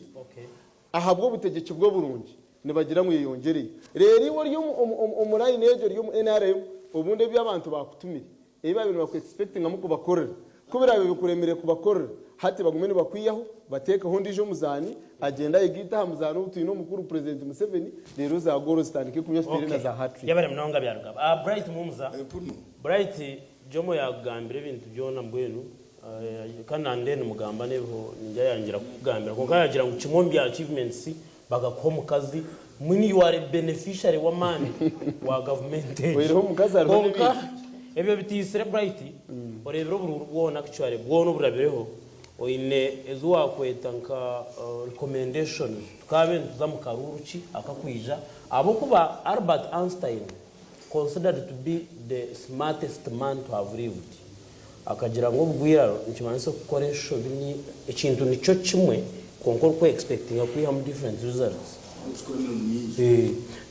ahabw'obutegyeki bwe oburungi nibagira ngu yeyongyereyo. Reero iwe ori omu line egyo ori omu NRM obundi ebi abantu baakutumire Ebi baabaire nibakwexpectingamu kubakorera, ku biraabe bikuremire kubakorera, hati bagume nibakwihaho, bateekeho ondiijo omuzaani, agyende ayegaite aha muzaani ou twine omukuru Purezidenti Museveni, reero za goolo zitandike kunywa ziteere na za hat-trick. Yebare munonga Byarugaba. Ah Bright Mumza. Bright Jomo yakugambira ebintu byona mbwenu kandi nande nimugamba nebiho ningira yangira kukugambira kwonka yagira ngu kimwe omu bya achievements bakakuha omukazi mbwenu you are a beneficiary w'amaani wa gavumenti egi. Oihireho omukazi hariho Kwonka n'ebindi. ebyo bitiisire Bright, oreebire oburuuru bwona actually bwona oburabireho, oine ezi waakweta nka recommendations tukaabe nituza mu karuuru ki akakwija ahabw'okuba Albert Einstein considered to be the smartest man to have lived Akagira ngu obugwiraro nikimanyisa okukora enshobi ni ekintu nikyo kimwe kwonka oriku expectinga kwihamu different results.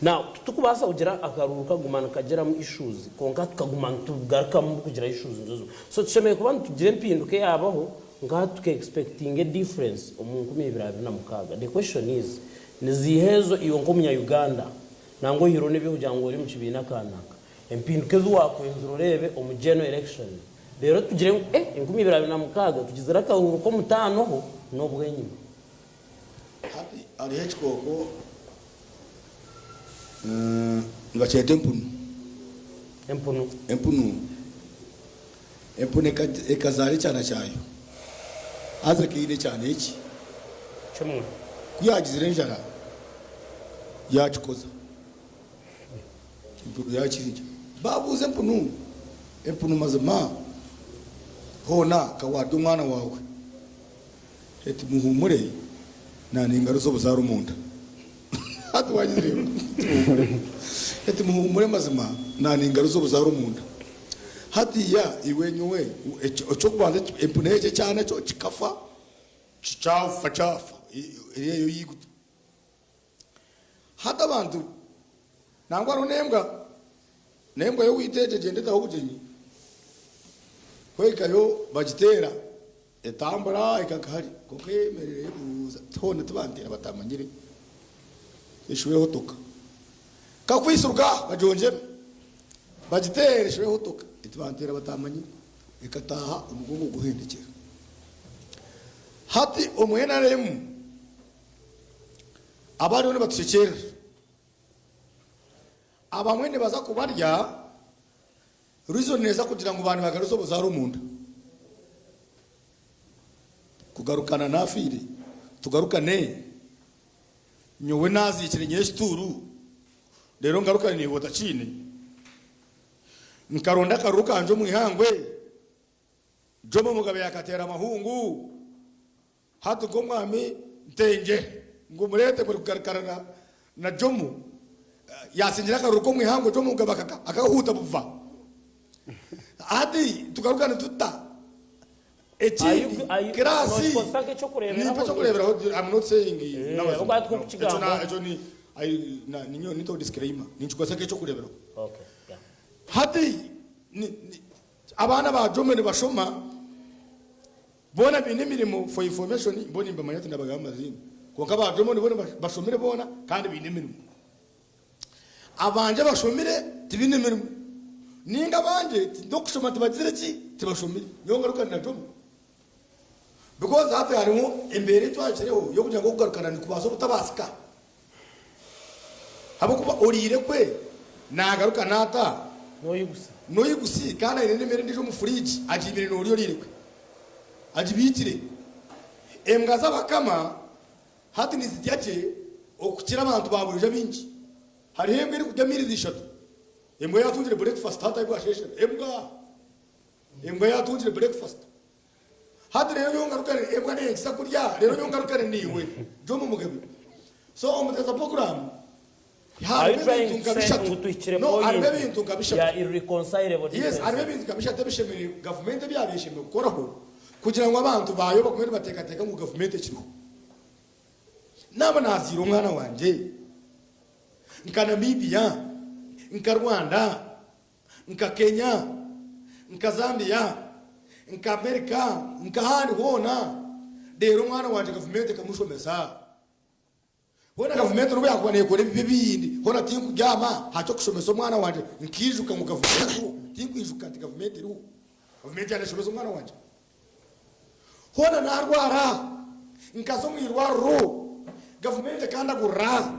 Now titukubaasa kugira akaruuru kaguma nikagiramu issues kwonka tukaguma nitugarukamu kugira issues nizo zimwe. So tushemereire kuba nitugira empinduka eyabaho nka hati tuka expectinga a difference omu 2026. The question is niziiha ezo iwe nk'omunya Uganda nangwa oihireho n'ebyokugira ngu ori omu kibiina kanaka Empinduka ezi waakwenzire oreebe omu general election reero tugire ngu eh 2026 tugizire akaruuru k'omutaanoho n'obwenyima. Hati hariho ekikooko nibakyeta empunu. Empunu. Empunu. Empunu ekazaara ekyana kyayo haza ekaine ekyana eki. Kimwe. Ku yaagizire enjara yaakikoza. Empunu yakirya. Babuuza empunu, empunu mazima hoona ka warya omwana waawe? Eti muhuumure na ningaruza obuzaare omunda. Hati wagireeba? Muhuumure. Eti muhuumure mazima na ningaruza obuzaare omunda. Hatiiya iwe nyowe eky'okubanza empunu egyo ekyana kyo kikafa kyafa kyafa eri eyo yaiguta. Hati abantu nangwa hariho n'embwa, n'embwa y'owaitu egyo egyenda etaho obugyenyi, ku ehikayo bagiteera etambura ehika nka hari kwonka eyemerera eyebuuza eti hoona tibanteera batamanyire, eshuba ehotoka. Kakwisuruka bagyongyera bagiteera eshuba ehotoka eti banteera batamanyire, ekataaha omugongo guhendekyera. Hati omu NRM. Abariho nibatushekyerera. Abamwe nibaza kubarya, reason neza kugira ngu banibagaruza obuzaare omunda. Kugarukana nafiire, tugarukane nyowe naziikire nyekituuru reero ngarukane naiwe otakiine. Nkaronda akaruru kangye omu ihangwe, Jomo Mugabe yakateera amahungu. Hati nk'omwami Ntengye ngu mureete muri kugarukana na Jomo yasingira akaruru k'omu ihangwe Jomo Mugabe akahuuta buva. Hati tugarukane tuta? Ekindi kiraasi nimpa eky'okureeberaho I'm not saying n'amazima ekyo ni ninyowe nintaho disclaimer ninkikozesa nk'eky'okureeberaho. Hati abaana ba Jomo nibashoma. Boona baine emirimo for information bo nimbamanya tindabagamba maziina kwonka ba Jomo nibo bashomire boona kandi baine emirimo. Abangye bashomire tibaine mirimo ninga abangye n'okushoma tibagizire ki tibashomire nyowe ngarukane na Jomo because hati hariho embeera ei twahikireho y'okugira ngu okugarukana nikubaasa obutabaasika ahabw'okuba oriire kwe naagarukana ata? N'oyigusi kandi aine n'emere endiijo omu furiigi agiibire noorya oriire kwe agibiikire. Embwa z'abakama hati nizirya gye okukira abantu ba burijo abaingi. Hariho embwa erikurya meals ishatu. Embwa yatungire breakfast hati ahi bwasheeshera. Embwa! Embwa yatungire breakfast. Hati reero nyowe ngarukane, embwa neeyegyesa kurya, reero nyowe ngarukane naiwe, Jomo Mugabe. So omuteesa puroguraamu, Are you harimu trying ebintu to nka say bishatu. ngu tuhikire No, harimu point ebintu nka bishatu. ya irreconcilable Yes, harimu differences? ebintu nka bishatu ebishemereire, gavumenti ebi yaabaire eshemereire kukoraho kugira ngu abantu baayo bagume nibateekateeka ngu gavumenti ekiriho. Naaba naazaire omwana wangye nka Namibia, nka Rwanda, nka Kenya, nka Zambia, nka Amerika, nk'ahandi hoona, reero omwana wangye gavumenti ekamushomesa. Hoona gavumenti n'obu yaakuba neekora ebibi ebindi, hoona tinkubyama aha ky'okushomesa omwana wangye nkaijuka ngu gavumenti eriho. Tinkwijuka nti gavumenti eriho. Gavumenti yaaba neeshomesa omwana wangye. Hoona naarwara nkaza omu irwariro, gavumenti ekandagurira,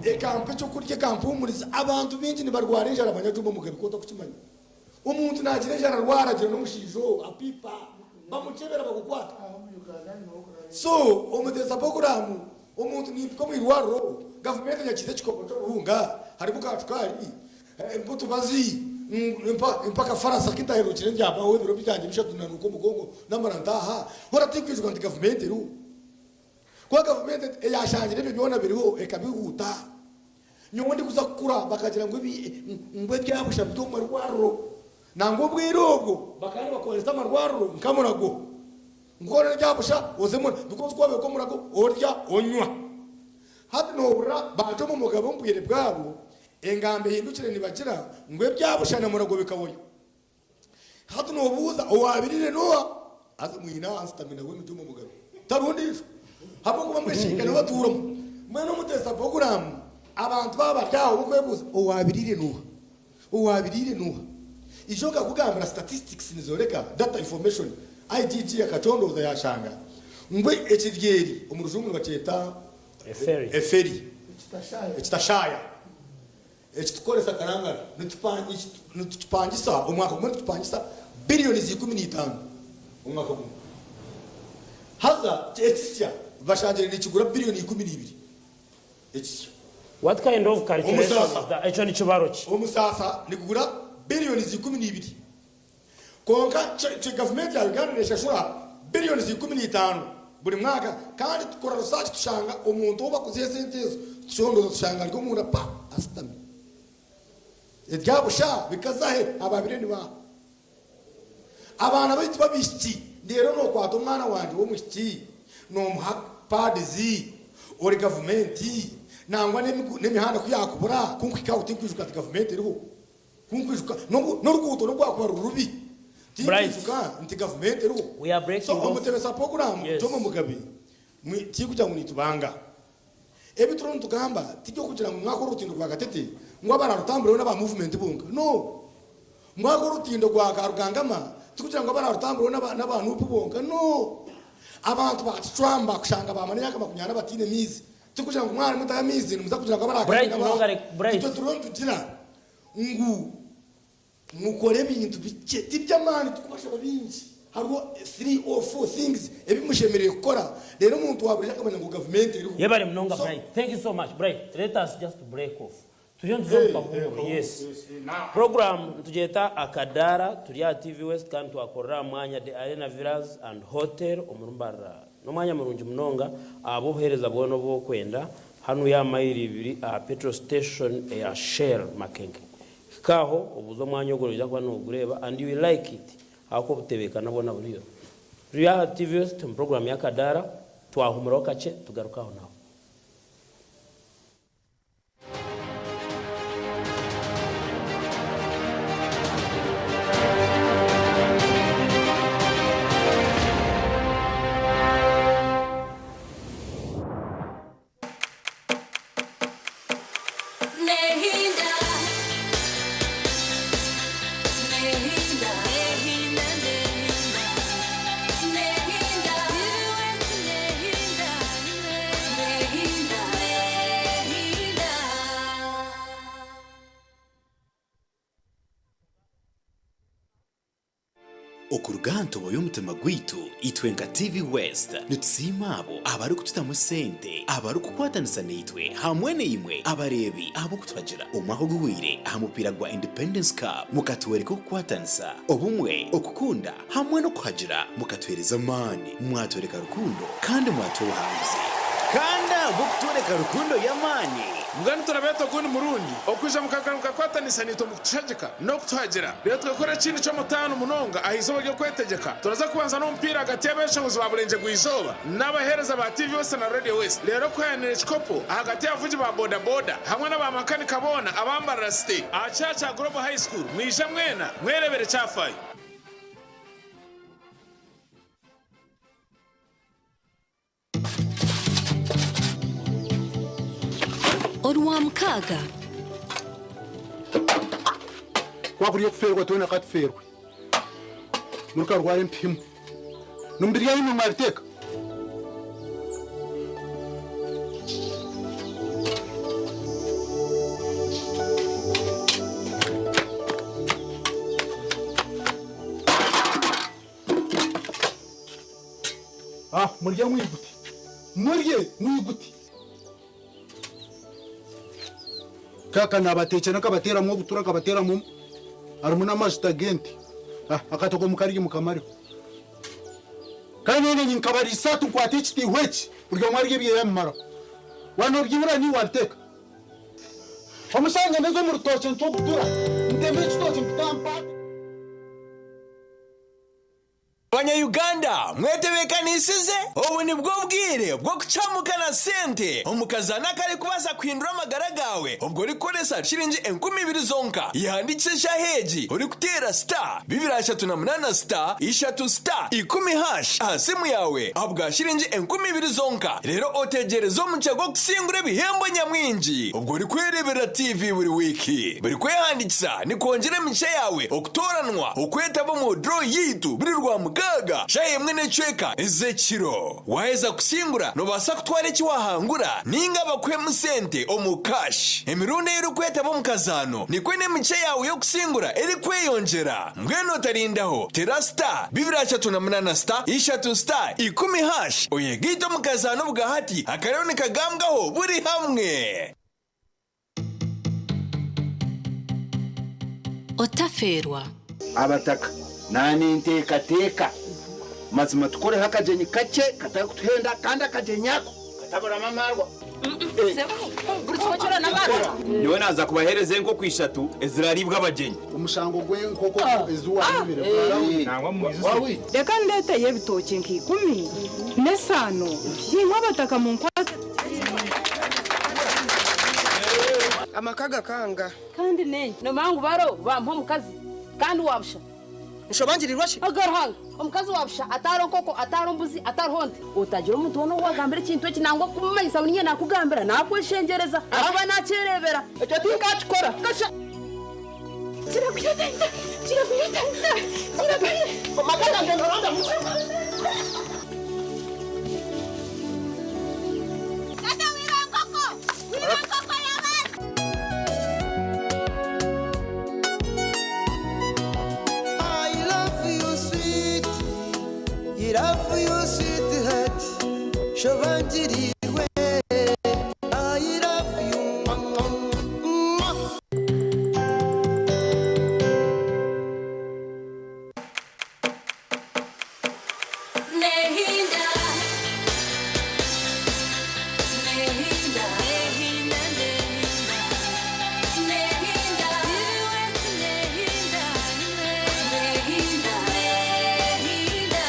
ekampa eky'okurya, ekampuumuriza. Abantu baingi nibarwara enjara Banyajumba Mugabe ku otarikukimanya. Omuntu naagira enjara arwara agira n'omushaija apiipa, bamukyebera bagukwata. So omuteesa puroguraamu omuntu nimpika omu irwariro, gavumenti enyakiize ekikopo ky'obuhunga harimu ka shukaari, empa otubazi, empa akafarasi aku ntahererukire ndyamaho ebiro byangye bishatu nanuuka omugongo namara ntaaha. Hoona tinkwijuka nti gavumenti eriho. Kwonka gavumenti eyashangire ebyo byona biriho ekabihuuta. Nyowe ndikuza kukura bakagira ngu ngu ebyabusha biri omu marwariro. Nangwa obwire obwo bakaba nibakozesa amarwariro nka murago. Ngu orarya ebyabusha oze because ku wabaire omurago orya onywa. Hati nohurira baaja omu mugabe omu bwire bwabo engamba ehindukire nibagira ngu ebyabusha na murago bikaboyo. Hati nobuuza owabirire noha? Haza mwine aha nsitami nawe ni Jomo Mugabe. Tariho ondiijo. Habw'okuba mweshiika niwe batuuramu. Mbwenu omuteesa puroguraamu abantu baaba bari aho bokwebuuza owabirire noha? Owabirire noha? Ijo nkakugambira statistics nizooreka, data information, IGG akacondooza yashanga ngu ekiryeri omu rujungu nibakyeta eferi, ekitashaaya. Ekitukoresa karangara nitukipangisa omwaka gumwe nitukipangisa biliyoni za 15 omwaka gumwe. Haza ekisya bashangire nikigura biliyoni 12 ekisya. What kind of calculation is that? Ekyo nikibaro ki? Omusasa nigugura biliyoni za 12 kwonka gavumenti ya Uganda neshashura biliyoni za 15 buri mwaka kandi tukora research tushanga omuntu ou bakuziha esente ezo tucondooza tushanga ari omunda pa asitami. Ebyabusha bikazahe ababire nibaha? Abaana baitu b'abaishiki reero nokwata omwana wangye w'omwishiki nomuha pads ori gavumenti nangwa n'emihanda ku yakubura kunkuhika aho tinkwijuka nti gavumenti eriho. Kunkwijuka n'oruguuto n'obu rwakuba ruri rubi tinkwijuka nti gavumenti eriho. So omutebesa puroguraamu Jomo Mugabe tikugira ngu nitubanga. Ebi turiho nitugamba tiby'okugira ngu mwakora orutindo rwa Gatete ngu abararutambureho n'aba muvumenti bonka. No! Mwakora orutindo rwa Karugangama tikugira ngu abararutambureho n'aba Nup bonka. No! Abantu ba Kicwamba kushanga baamara emyaka 40 bataine maizi tikugira ngu mwarimu mutahe amaizi nimuza kugira ngu Bright abaraagambe Munonga n'aba. Bright. Itwe turiho nitugira ngu mukore ebintu bikye tiby'amaani tikubashaba bingi. Hariho 3 or 4 things ebi mushemereire kukora reero omuntu wa burijo akamanya ngu gavumenti eriho. Yebare munonga So Bright. Thank you so much Bright. Let us just break off. Turiyo nituza omu kahuumuro. Yes. Program nitugyeta Akadaara turi aha TV West kandi twakorera aha mwanya The Arena Villas and Hotel omuri Mbarara. N'omwanya murungi munonga ahabw'obuheereza bwona obu orikwenda. Hanuya aha mayiro ibiri aha petrol station eya Shell Makenke. Hika aho obuuze omwanya ogwo noija kuba nogureeba and you will like it ahakuba obutebeekana bwona buriyo. Turi aha TV West omu program y'Akadaara, twahumuraho kakye tugaruke aho naho. Nehinda. Nehinda. Nehinda, nehinda. Nehinda. Nehinda. Nehinda. Nehinda. Okuruga aha ntobo y'omutima gwaitu, itwe nka TV West nitusiima abo abarikututamu sente, abarikukwatanisa naitwe hamwe naimwe abareebi ahabw'okutuhagira. Omwaka oguhweire aha mupiira gwa Independence Cup mukatworeka okukwatanisa, obumwe, okukunda hamwe n'okuhagira. Mukatuheereza amaani, mwatworeka rukundo kandi mwatuha obuhanguzi. Kandi ahabw'okutworeka rukundo y'amaani. Mbwenu turabeeta ogundi murundi okwija mukagaruka mukakwatanisa naitwe omu kutushagika n'okutuhagira. Reero tukakora ekindi ky'omutaano munonga aha izooba ry'okwetegyeka. Turaza kubanza n'omupiira ahagati y'abeeshobozi ba Burengyerwa-izooba n'abaheereza ba TV West na Radio West. Reero kuhayanira ekikopo ahagati y'abavugi ba bodaboda hamwe n'aba makanika boona aba Mbarara City aha kishaayi kya Global High School. Mwije mwena mwereebere ekyafayo. Orwamukaaga. Kwakuri okufeerwa twena ka tufeerwe. Murikarwara empihimu. N'omubiri yanyu imwe mwabiteeka. Ah, murye mwigute. Murye mwigute. Kaka nabatekyera nkabateramu obutura nkabateramu harimu n'amajuta g'ente. Ah, akatogo mukarye mukamareho. Kandi nanye nkabariisa ati nkwate ekitiihwa eki buri omwe arye ebye yabimaraho. Wanobyihura niiwe wabiteeka. Omushange ndeze omu rutookye ncwe obutura nteme ekitookye mpitampate. Banya-Uganda mwetebeekanisize? Obu nibwo bwire bw'okucamuka na sente omu kazaano akarikubaasa kuhindura amagara gaawe obwo orikukoresa shiringi 2000 zonka. Yehandiikise eshaaha egi orikuteera star 238 star ishatu star ikumi hash aha simu yaawe ahabwa shiringi 2000 zonka reero otegyereze omugisha gw'okusingura ebihembo nyamwingi obwo orikwereeberera TV buri wiiki. Buri kwehandiikisa nikwongyera emigisha yaawe okutooranwa okwetaba omu draw yaitu buri Rwamukaaga shaaha emwe n'ecweka ez'ekiro. Waaheza kusingura noobaasa kutwara eki waahangura nainga bakuhemu sente omu cash. Emirundi ei orikwetaba omu kazaano nikwo n'emigisha yaawe y'okusingura erikweyongyera. Mbwenu otarindaho, teera star 238 star ishatu star ikumi hash oyegaite omu kazaano obwahati akariho nikagambwaho buri hamwe. Otafeerwa. Abataka naninteekateeka mazima tukoreho akagyenyi kakye katarikutuhenda kandi akagyenyi ako kataburamu amaarwa. Nyowe naaza kubaheereza enkoko ishatu eziraariibwe abagyenyi. Omushango gw'enkoko ezi waayibire gwarahwire. Reka ndeeteyo ebitookye nka ikumi n'esaano, imwe abataka munkwatse Amaka gakanga. Kandi n'enki noomanya ngu baro bampa omukazi kandi wa busha. Nshobangirirwa shi? Aga Ruhanga, omukazi wa busha atariho nkoko, atariho mbuzi, atariho nte. Otagira omuntu weena ou waagambira ekintu eki nangwa kumumanyisa ngu niinye naakugambira, naakweshengyereza ahakuba naakyereebera. Ekyo tinkaakikora. Kasha. Kirakwita, kirakwita, kirakwita. Amaka gangye noronda mu. I love you sweet, I love you sweetheart, shobangirirwe. I love you, mwah, mwah, mwah. Nehinda, nehinda, nehinda, nehinda, nehinda, nehinda, nehinda.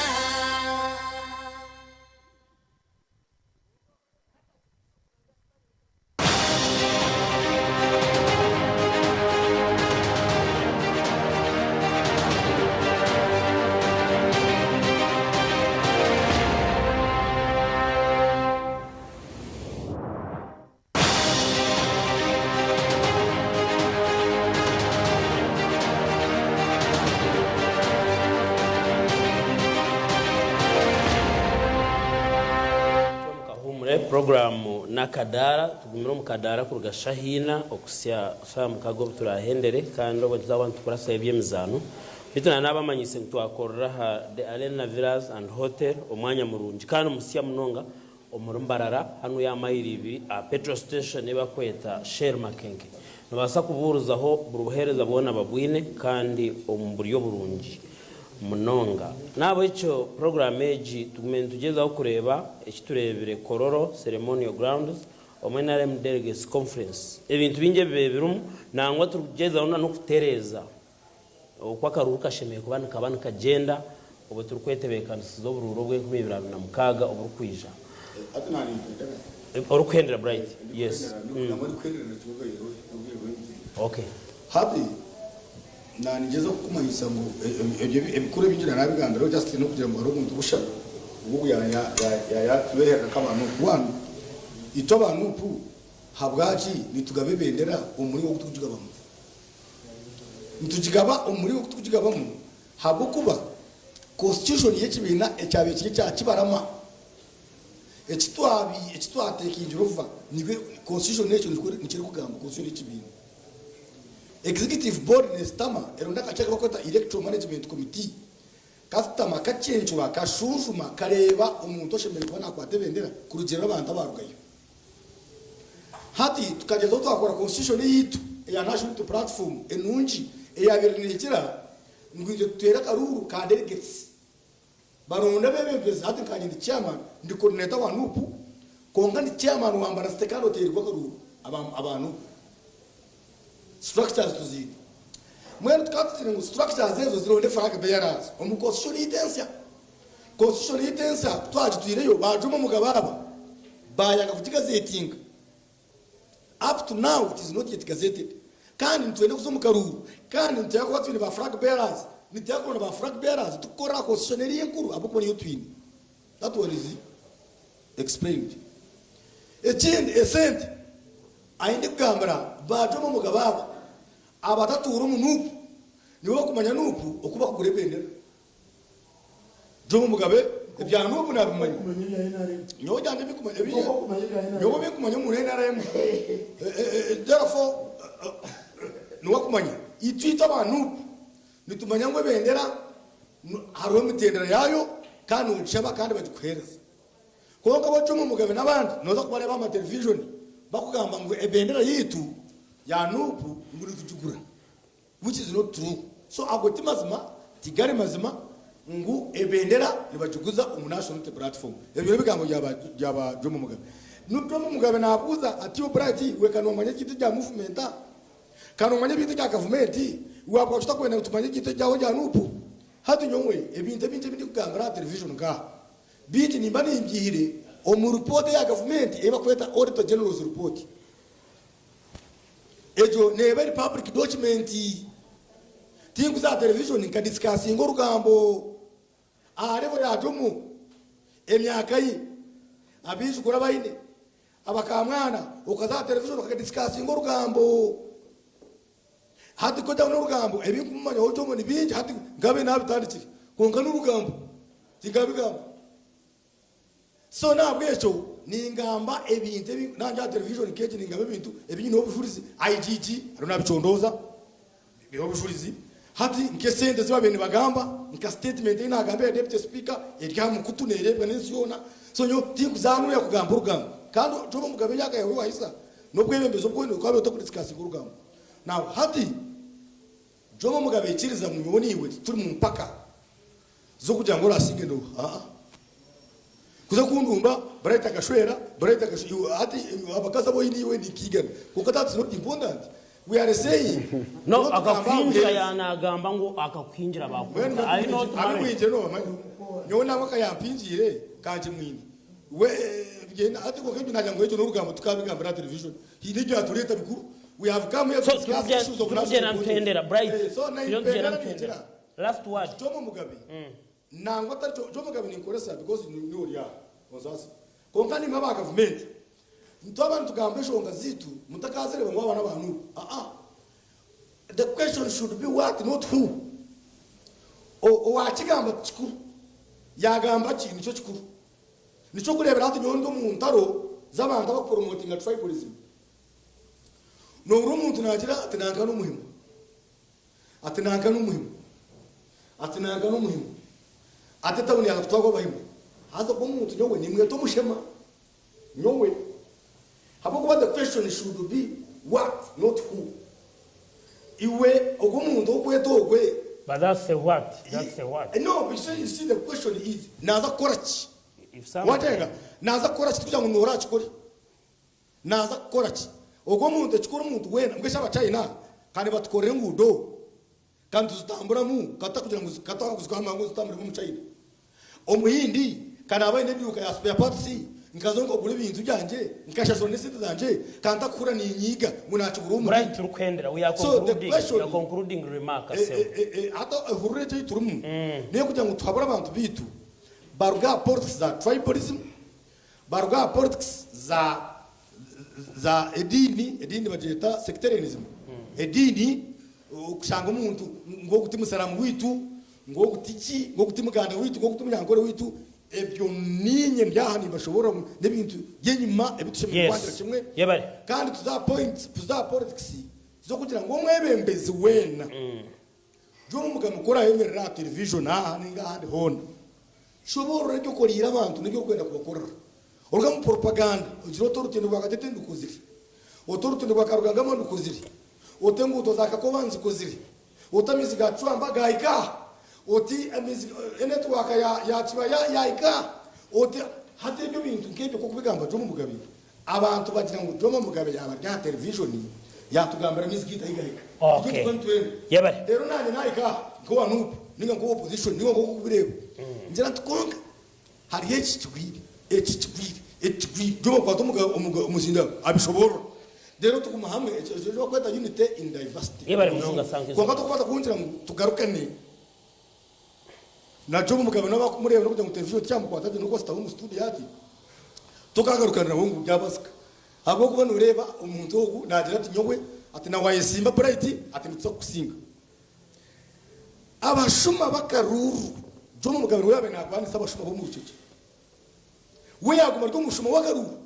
Mukahumure puroguraamu n'akadaara tugumire omu kadaara kuruga shaaha ina okuhitsya shaaha mukaaga obu turaahendere kandi obwo nituza kuba nitukurasa eby'emizaano. Beitu na naabamanyiise ngu twakorera aha The Alena Villas and Hotel, omwanya murungi kandi musya munonga omuri Mbarara, hanuya aha mayiro ibiri aha petrol station ei barikweta Shell Makenke. Nobaasa kubuurizaho buri buheereza bwona babwine kandi omu buryo burungi munonga. N'ahabw'ekyo puroguraamu egi tugume nitugyezaho kureeba eki tureebire Kololo Ceremonial Grounds omu NRM Delegates Conference. Ebintu bingi ebibaire birimu nangwa turikugyezaho n'okutereeza oku akaruuru kashemereire kuba nikaba nikagyenda obwo turikwetebeekanisiza oburuuru obw'enkumi ibiri abiri na mukaaga oburikwija. Orikuhendera Bright? Yes. Okay. Happy, Nanigyezaho kukumanyisa ngu ebyo ebikuru ebingi narabigambireho just nokugira ngu hariho omuntu busha ogu yayatubeherera nk'aba Nup. One, itwe aba Nup habwaki nitugaba ebendera omu muringo ogu turikugigabamu? Nitugigaba omu muringo ogu turikugigabamu habw'okuba constitution y'ekibiina ekyabaire kiri ekya Kibarama eki twatekingira over nibwo constitution ekyo nikwo erikugamba constitution y'ekibiina. Executive Board nesitama eronda akakiiko aku barikweta Electoral Management Committee kasitama kacencura kashujuma kareeba omuntu oshemereire kuba nakwata ebendera kurugiirira abantu abarugayo. Hati tukagyezaho twakora constitution eyaitu eya National Unity Platform enungi eyabaire negira ngu itwe tuteere akaruuru ka delegates baronde abebembezi hati nkanye ndi chairman ndi coordinator wa NUP kwonka ndi chairman wa Mbarara City kandi oteerirwe akaruuru aba NUP. Structures tuziine. Mbwenu tukaba tutire ngu structures ezo zironde flag bearers omu constitution yaitu ensya. Constitution yaitu ensya kutwagitwireyo bajuma omugabe aba bayanga kugigazetinga. Up to now it is not yet gazetted. Kandi nitwenda kuza omu karuuru kandi nitwenda kuba twine ba flag bearers. Nitwenda kuronda ba flag bearers tukukorera aha constitution eriya enkuru ahabw'okuba niyo twine. That one is explained. Ekindi esente ahi ndikugambira bajuma omugabe aba abatatuura omu Nup nibo bakumanya Nup oku bakugura ebendera. Jomo Mugabe ebya Nup nabimanya. Nyowe byangye ebikumanya ebi nyowe ebikumanya omu NRM therefore niwe akumanya. Itwe itwe aba Nup nitumanya ngu ebendera hariho emitendera yaayo kandi nogishaba kandi bagikuhereza. Kwonka bo Jomo Mugabe n'abandi noza kubareeba aha matelevision bakugamba ngu ebendera yaitu ya Nup ngu nitugigura. Which is not true. So ago ti mazima, tigari mazima ngu ebendera nibagiguza omu National Unity Platform. Ebyo n'ebigambo bya ba Jomo Mugabe. Nu Jomo Mugabe nabuuza ati iwe Bright iwe ka nomanya ekintu ekya movement? Ka nomanya ebintu ebya gavumenti? Iwe habwaki otakwenda ngu tumanye ebintu ebyawe ebya Nup? Hati nyowe ebintu ebingi ebi ndikugambira aha television nkaha, bingi nimba nimbyihire omu report eya gavumenti ei bakweta Auditor General's report. Egyo neeba eri public document. Tinkuza aha television nka discussinga orugambo aha level ya Jomo, emyaka ye, abaijukuru abu aine, abakamwana, okaza aha television oka discussinga orugambo. Hati ku otaine orugambo, ebikumumanyaho Jomo ni bingi hati nkabe nabitandikire kwonka n'orugambo tinkabigamba. So n'ahabw'ekyo ningamba ebintu ebi nangye aha television nk'egi ningamba ebintu ebi nyineho obujurizi. IGG ariyo nabicondooza bihe obujurizi. Hati nk'esente ezi babaire nibagamba nka statement ei nagamba eya deputy speaker eri aha mukutu nereebwa n'ensi yoona. So nyowe tinkuzanuya kugamba orugambo. Kandi Job Mugabe emyaka yaawe wahisa n'obwebembezi obu oine okaaba otakudiscussinga orugambo. Now hati Job Mugabe ikiriza ngu nyowe naiwe tituri mu mpaka z'okugira ngu orasinge n'oha aa kuza kundumba Bright akashwera Bright akashwera iwe hati abakazi abu oine iwe ninkiigana kwonka that's not important we are saying No, niho tugamba aha akakuhingira buheereza yanagamba ngu akakuhingira mbwenu bakwita I not married. abimwingire nobamanya nyowe nangwa akayampingiire kankimwine we byena hati kwonka ebyo nagira ngu ekyo n'orugambo tukabigambira aha television haine ebyatureeta bikuru we have come here to So discuss issues of national turikugyenda importance nituhendera Bright Eh, so turiyo nitugyenda naipendera nituhendera ningira Last word. Jomo Mugabe nangwa atari Jomo Mugabe ninkoresa because niwe ori aha onsaasire kwonka nimwe aba gavumenti twaba nitugamba enshonga ziitu mutakazireeba ngu aba n'aba Nup aa the question should be what not who owakigamba tikikuru yagamba ki nikyo kikuru nikyo okureebera hati nyowe ndi omu ntaro z'abantu abakupromotinga tribalism nohurira omuntu nagira ati nanka n'omuhima Ati nanka n'omuhima. Ati nanga n'omuhima. Ati etawuni yaaza kutwarwa abahima. Haza ogwo omuntu nyowe nimweta omushema. Nyowe. Habw'okuba the question should be what not who. Iwe ogwo omuntu okweta ogwe. But that's a what? That's a what? No, but you see the question is naaza kukora ki? If somebody Watenga naaza kukora ki kugira ngu noora akikore? Naaza kukora ki? Ogwo omuntu ekikora omuntu weena mbwenu shi abachina ka nibatukorera enguudo ka nituzitamburamu ka tutakugira ngu ka tutakuzikwamba ngu zitambure omu China. Omuhindi ka naaba aine eduuka ya spare parts nkaza nkagura ebintu byangye nkashashura n'esente zangye ka ntakuhurira ninyiiga ngu naakigura omu Bright turikuhendera we are So the concluding question we are concluding remark Eh, sebo. eh, eh, eh, hati ehurura egi ei turimu n'ey'okugira ngu tuhabure abantu baitu baruge aha politics za tribalism baruge aha politics za za ediini, ediini nibagyeta sectarianism, ediini okushanga omuntu ngu ogu ti musiramu waitu, ngu ogu ti ki, ngu ogu ti muganda waitu, ngu ogu ti munyankore waitu, ebyo niinye ndi aha nimbashoboorora ngu n'ebintu by'enyima ebi tushemereire kwangira kimwe kandi tuze aha point, tuze aha politics z'okugira ngu omwebembezi weena John Mugabe ku oraayemerera aha television aha nainga ahandi hoona, shoboorora ebi okoreire abantu n'ebi orikwenda kubakorera. Oruga omu poropaganda ogire oti orutindo rwa Katete ndukozire, oti orutindo rwa Karugangama ndukozire, oti enguuto za Kakoba nzikozire, oti amaizi ga Cwamba gaahika aha, oti amaizi enetiwaaka ya Kibaya yaahika aha, oti hati ebyo bintu nk'ebyo ku orikubigamba Jomo Mugabe, Abantu bagira ngu Jomo Mugabe yaaba ari aha televijoni yaatugambira amaizi gaitu ahi gahika. Nikyo turikuba nitwenda. Reero naanye naahika aha nk'owa Nup nainga nk'owa opposition nainga nk'oku orikubireeba, ngira nti kwonka hariho eki kigwire, eki kigwire, eki kigwire. Jomo akwata omuzindaaro abishoboorora. Reero tuguma hamwe, ekyo eki barikweta unity in diversity omu rujungu. Kwonka tokubaasa kungira ngu tugarukane Na Jomo Mugabe n'abakumureeba n'okugira ngu television tikyamukwata gye n'oku ashutami omu studio ati, tokagarukanira nawe ngu byabasika. Ahabw'okuba noreeba omuntu ogu nagira ati nyowe ati na wayesimba Bright ati nituza kukusinga. Abashuma b'akaruuru, Jomo Mugabe niwe yabaire narwanisa abashuma b'omu rukyekye. We yaguma ari omushuma w'akaruuru.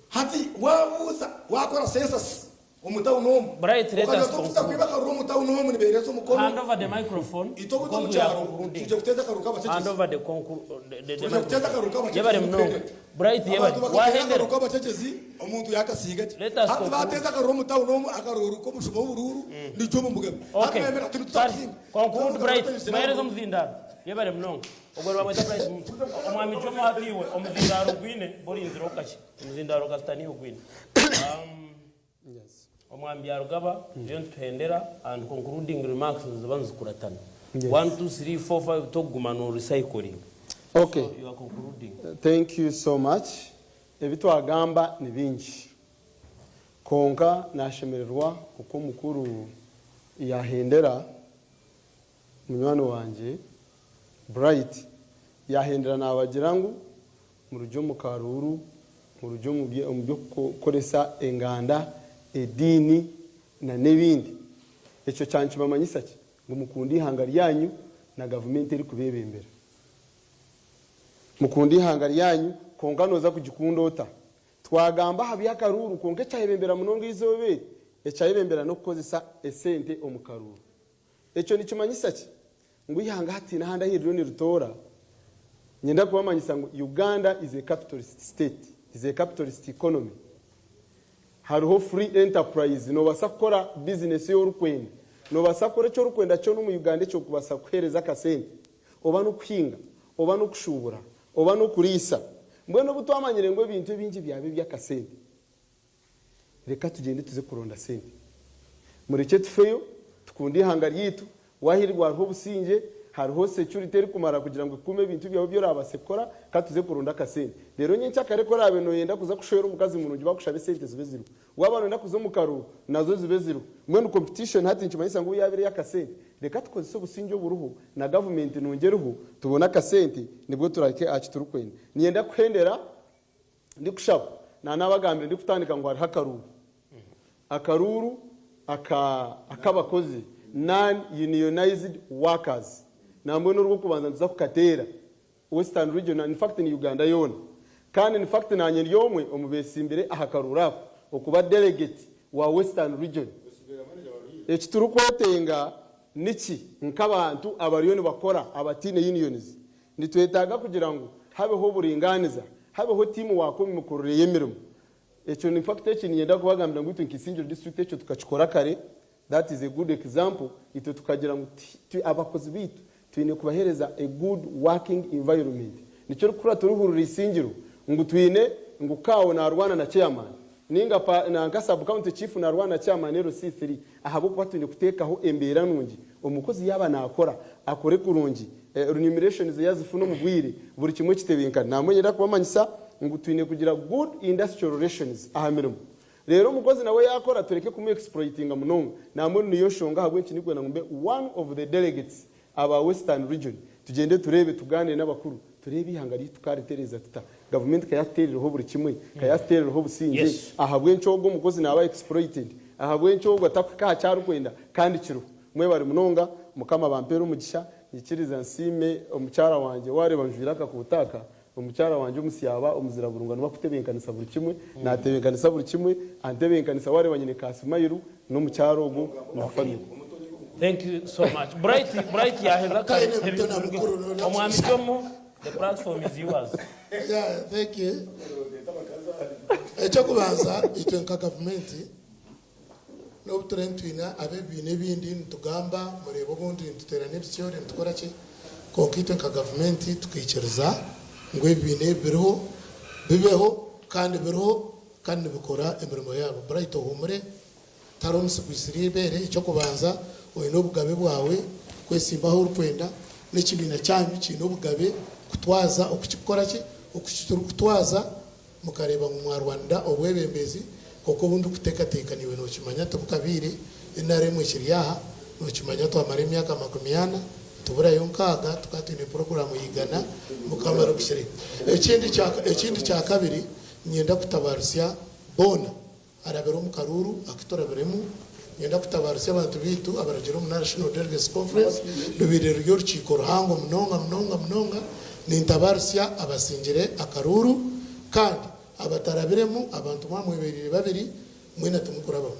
Hati waabuuza, waakora census omu town omu, Bright, let okagira us oti okuza conclude. kwiba akaruru omu town omu nibeereza omukono, Hand over the microphone itwe obundi because omu we are kyaro concluding. twija kuteeza akaruru Hand k'abakyekezi. over the conclu the, the Twija kuteeza microphone. akaruru k'abakyekezi Yebare munonga. nituhendera. Bright yebare. Abantu bakateeza Wahendera. akaruru k'abakyekezi omuntu yaakasinga gye. Let us Hati conclude. baateeza akaruru omu town omu akaruru k'omushuma w'oburuuru ni Jomo Mugabe. Hati Okay. beemera ati nituza Sorry. kusinga. Jomo Conclude Mugabe Bright. ategyekire Muhereze akaruru. omuzindaro. Yebare munonga. Ogwo nibamweta Bright Muntu. Omwami Jomo hati iwe omuzindaaro ogwine borinzire okakye. Omuzindaaro kasita niiwe ogwine. Omwami Byarugaba turiyo nituhendera and concluding remarks niziba nizikuratana. One, two, three, four, five tokuguma no recycling. Okay. So you are concluding. Thank you so much. Ebi twagamba ni bingi. Kwonka nashemererwa oku omukuru yahendera Munywani wangye Bright yaahendera naabagira ngu murugye omu karuuru, murugye omu by'okukoresa enganda, ediini n'ebindi. Ekyo kya nikibamanyisa ki? Ngu mukunde eihanga ryanyu na gavumenti erikubeebembera. Mukunde eihanga ryanyu kwonka nooza kugikunda ota? Twagamba aha by'akaruuru kwonka ekyayebembera munonga eizooba eri, ekyayebembera n'okukozesa esente omu karuuru. Ekyo nikimanyisa ki? Ngu eihanga hatiine ahandi ahu ririyo niritoora. Niinyenda kubamanyisa ngu Uganda is a capitalist state, is a capitalist economy. Hariho free enterprise, noobaasa kukora bizinesi ei orikwenda. Noobaasa kukora eki orikwenda kyona omu Uganda ekirikubaasa kukuheereza akasente, oba n'okuhinga, oba n'okushuubura, oba n'okuriisa. Mbwenu obu twamanyire ngu ebintu ebingi byaba eby'akasente, Reka tugyende tuze kuronda sente. Murekye tufeyo, tukunde eihanga ryaitu, waahirwa hariho obusingye, hariho security erikumara kugira ngu ekukuume ebintu byawe ebi orabaase kukora, ka tuze kuronda akasente. Reero nyenkyakare ku oraabe nooyenda kuza kushwera omukazi murungi bakushabe esente zibe ziriho. Waaba nooyenda kuza omu karuru, nazo zibe ziriho. Mbwenu competition hati nikimanyisa ngu obu yaaba eri ey'akasente, reka tukozese obusingye oburiho na gavumenti nungi eriho, tubone akasente nibwo turahike aha ki turikwenda. Niinyenda kuhendera Ndikushaba, naanabagambire ndikutandika ngu hariho akaruuru. Akaruuru aka ak'abakozi, non unionised workers. Nambwenu orw'okubanza nituza kukateera Western region, in fact ni Uganda yoona. Kandi in fact naanye ndi omwe omu beesimbire aha karuuru ako okuba delegate wa Western region. Eki turikwetenga. niki nk'abantu abariyo nibakora abataine unions? Nitwetaaga kugira ngu habeho oburingaaniza, habeho team work omu mikorere y'emirimo. Ekyo in fact eki niinyenda kubagambira ngu itwe nka Isingiro district ekyo tukakikora kare, that is a good example, itwe tukagira ngu abakozi baitu twine kubaheereza a good working environment. Nikyo orikuhurira turihurira Isingiro ngu twine ngu CAO naarwana na chairman ninga pa nanka sub county chief naarwana na chairman LC3 ahabw'okuba twine kuteekaho embeera nungi omukozi yaaba naakora akore kurungi, remunerations ze yazifuna omu bwire, buri kimwe kitebenkane. Nambwenu niinyenda kubamanyisa ngu twine kugira good industrial relations aha mirimo. Reero omukozi nawe yaakora tureke kumu exploitinga munonga. Nambwenu niyo nshonga ahabw'enki ndikwenda ngu mbe one of the delegates aba Western Region tugyende tureebe tugaaniire n'abakuru tureebe eihanga ryaitu tukaritereeza tuta. Gavumenti ka yatuteerireho buri kimwe, ka yatuteerireho obusingye, ahabw'enki ogwo omukozi naaba exploited? Ahabw'enki ogwo atakuhika aha ki arikwenda kandi kiriho? Mwebare munonga, Mukama abampeere omugisha, nyikiriza nsiime omukyara wangye waareeba njwire akakooti aka, Omukyara wangye omusyaba omuzira burunga niwe akutebenkanisa buri kimwe, natebenkanisa buri kimwe, antebenkanisa wareba nyine ka smile n'omukyara ogwo na family. Thank you so much. Bright, Bright yaheza kare. Omwami Jomo, the platform is yours. Yeah, thank you. Ekyokubanza itwe nka gavumenti n'obu turiyo nitwine ab'ebibiina ebindi nitugamba mureebe obundi nituteerana ebisyori nitukora ki kwonka itwe nka gavumenti tukaikiriza ngu ebibiina ebi biriho bibeho kandi biriho kandi nibikora emirimo yaabo. Bright ohuumure tihariho omusi gwitsire eibeere eky'okubanza oine obugabe bwawe kwesimba ahu orikwenda n'ekibiina kyanyu kiine obugabe kutwaza oku kirikukora ki oku kirikutwaza. Mukareeba ngu mwarwanira obwebembezi kwonka obu ndikuteekateeka naiwe nookimanya tibukabaire, nrm ekiri aha, nookimanya twamara emyaka 40 nituburayo nkaaga tukaba twine puroguraamu ya igana Mukama arikushire. Ekindi ekindi kya kabiri niinyenda kutabaarusya boona arabire omu karuuru aku turabiremu, niinyenda kutabaarusya abantu baitu abarugire omu National Delegates Conference, rubaire ruri orukiiko ruhango munonga munonga munonga, nintabaarusya abasingire akaruuru kandi abatarabiremu abantu mwamwebereire babiri mwena timukurabamu.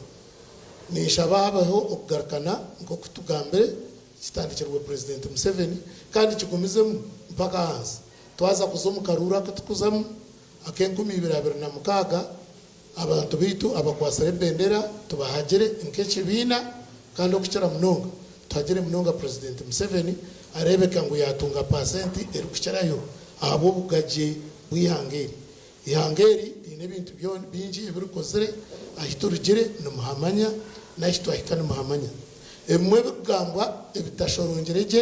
Ninshaba habeho okugarukana nk'oku tugambire kitandikirwe Purezidenti Museveni kandi kigumizemu mpaka ahansi. Twaza kuza omu karuuru aku tukuzamu ak'enkumi ibiri 26, Abantu baitu abakwatsire ebendera tubahagire nk'ekibiina kandi okukira munonga tuhagire munonga Purezidenti Museveni areebeka ngu yaatunga paasenti erikukirayo ahabw'obugagye bw'eihanga eri. Eihanga eri riine ebintu bingi ebi rikozire, ahi turugire nimuhamanya n'ahi twahika nimuhamanya. Ebimwe ebirikugambwa ebitashorongire gye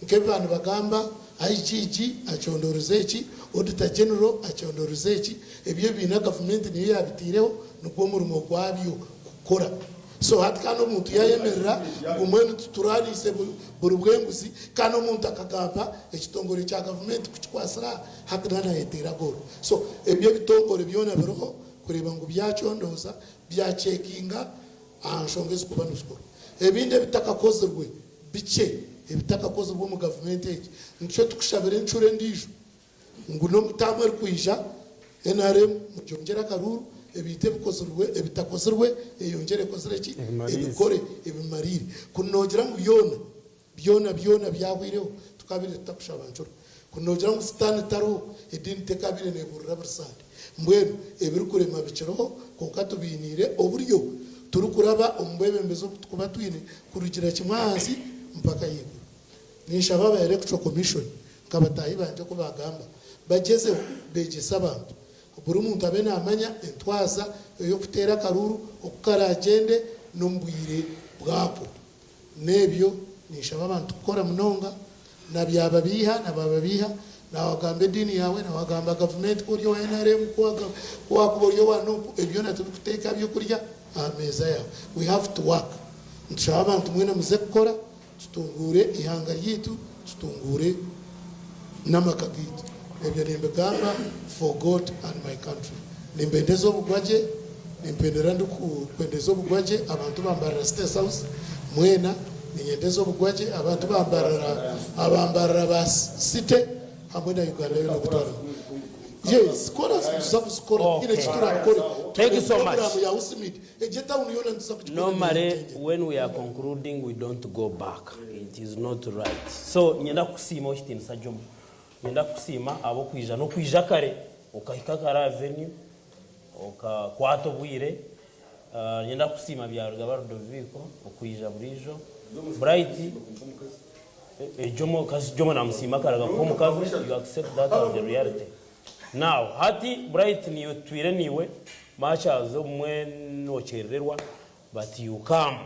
Nk'ebi baba nibagamba, IGG acondoorize eki, Auditor General acondoorize eki, ebyo ebibiina gavumenti niyo yaabitaireho, nigwo murimo gwabyo kukora. So hati kandi omuntu yaayemerera ngu mbwenu titurwaniise buri bw'enguzi kandi omuntu akagamba ekitongore kya gavumenti kukikwatsire aha, hati naaba naayeteera goolo. So ebyo ebitongore byona biriho kureeba ngu byacondooza, byacekinga aha nshonga ezirikuba nizikorwa. Ebindi ebitakakozirwe bikye ebitakakozirwe omu gavumenti egi. Nikyo tukushabira encuro endiijo ngu n'omu taamu erikwija nrm mugyongyere akaruuru ebintu ebikozirwe ebitakozirwe eyongyere ekozire ki? Ebikore ebimariire. Kuri noogira ngu byona byona byona byahweireho tukabaire tutakushaba ncuro. Kuri noogira ngu sitaane tariho ediini tekabaire neebuurira buri sande. Mbwenu ebirikurema bikiriho kwonka tubiiniire oburyo turikuraba omu bwebembezi obu turikuba twine kurugira kimwe ahansi mpaka ahaiguru. Ninshaba aba Electoral Commission nka bataahi bangye oku baagamba bagyezeho beegyese abantu. Buri muntu abe naamanya entwaza ey'okuteera akaruuru oku karaagyende n'omu bwire bwako. N'ebyo ninshaba abantu kukora munonga na byababiiha na bababiiha na wagamba ediini yaawe na wagamba gavumenti ku ori owa nrm ku wakuba ori owa nup ebyo byona tibikuteeka byokurya aha meeza yaawe we have to work nitushaba abantu mwena muze kukora tutunguure eihanga ryaitu tutunguure n'amaka gaitu ebyo nimbigamba for God and my country nimbendeza obugwagye nimpendera ndikwendeza obugwagye abantu ba Mbarara State House mwena ninyendeza obugwagye abantu ba Mbarara aba Mbarara ba City hamwe na Uganda yoona okutwara yes kora nituza kuzikora tihaine eki turakore. Thank you so much. Programu ya usimid egyo etawuni yoona nituza kugikora. Normally, when we are concluding, we don't go back. It is not right. So, nyenda kusiima okitinisa Jomo. Nyenda kusiima abokwija n'okwija kare okahika kare avenue okakwata obwire. Nyenda kusiima Byarugaba Rudoviko okwija burijo. Bright Jomo kasi Jomo namusiima kare akakuha omukazi, you accept that as a reality. Now, hati Bright niwe twire niwe mashazo obumwe nokyerererwa but you come.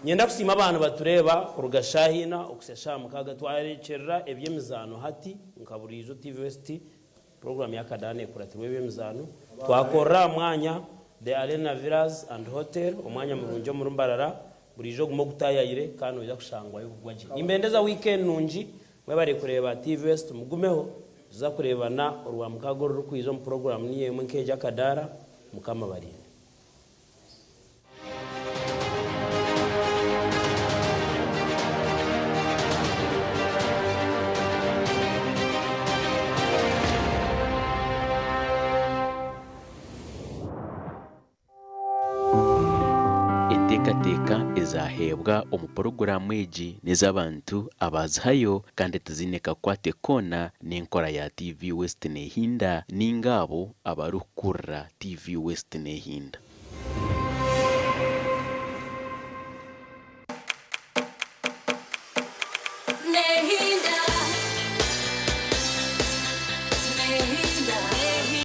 Nyenda kusiima abantu batureba kuruga shahina okusya shaha 6 twarekyerera eby'emizaano hati nka burijo TV West program y'akadaana ekuratirwa eby'emizaano twakorera aha mwanya The Arena Villas and Hotel omwanya murungi omuri Mbarara burijo ogume ogutayayire kandi noija kushangwayo kugwa gye. Nimbendeza weekend nungi mwebare kureeba TV West mugumeho tuza kureebana orwa 6 orurikwija omu program niyo emwe nk'egi akadaara. Mukama abarinde. Enteekateeka ezaaheebwa omu puroguraamu egi n'ez'abantu abaazihayo kandi tiziine kakwate koona n'enkora ya TV West Nehinda ninga abo abarikukurira TV West Nehinda.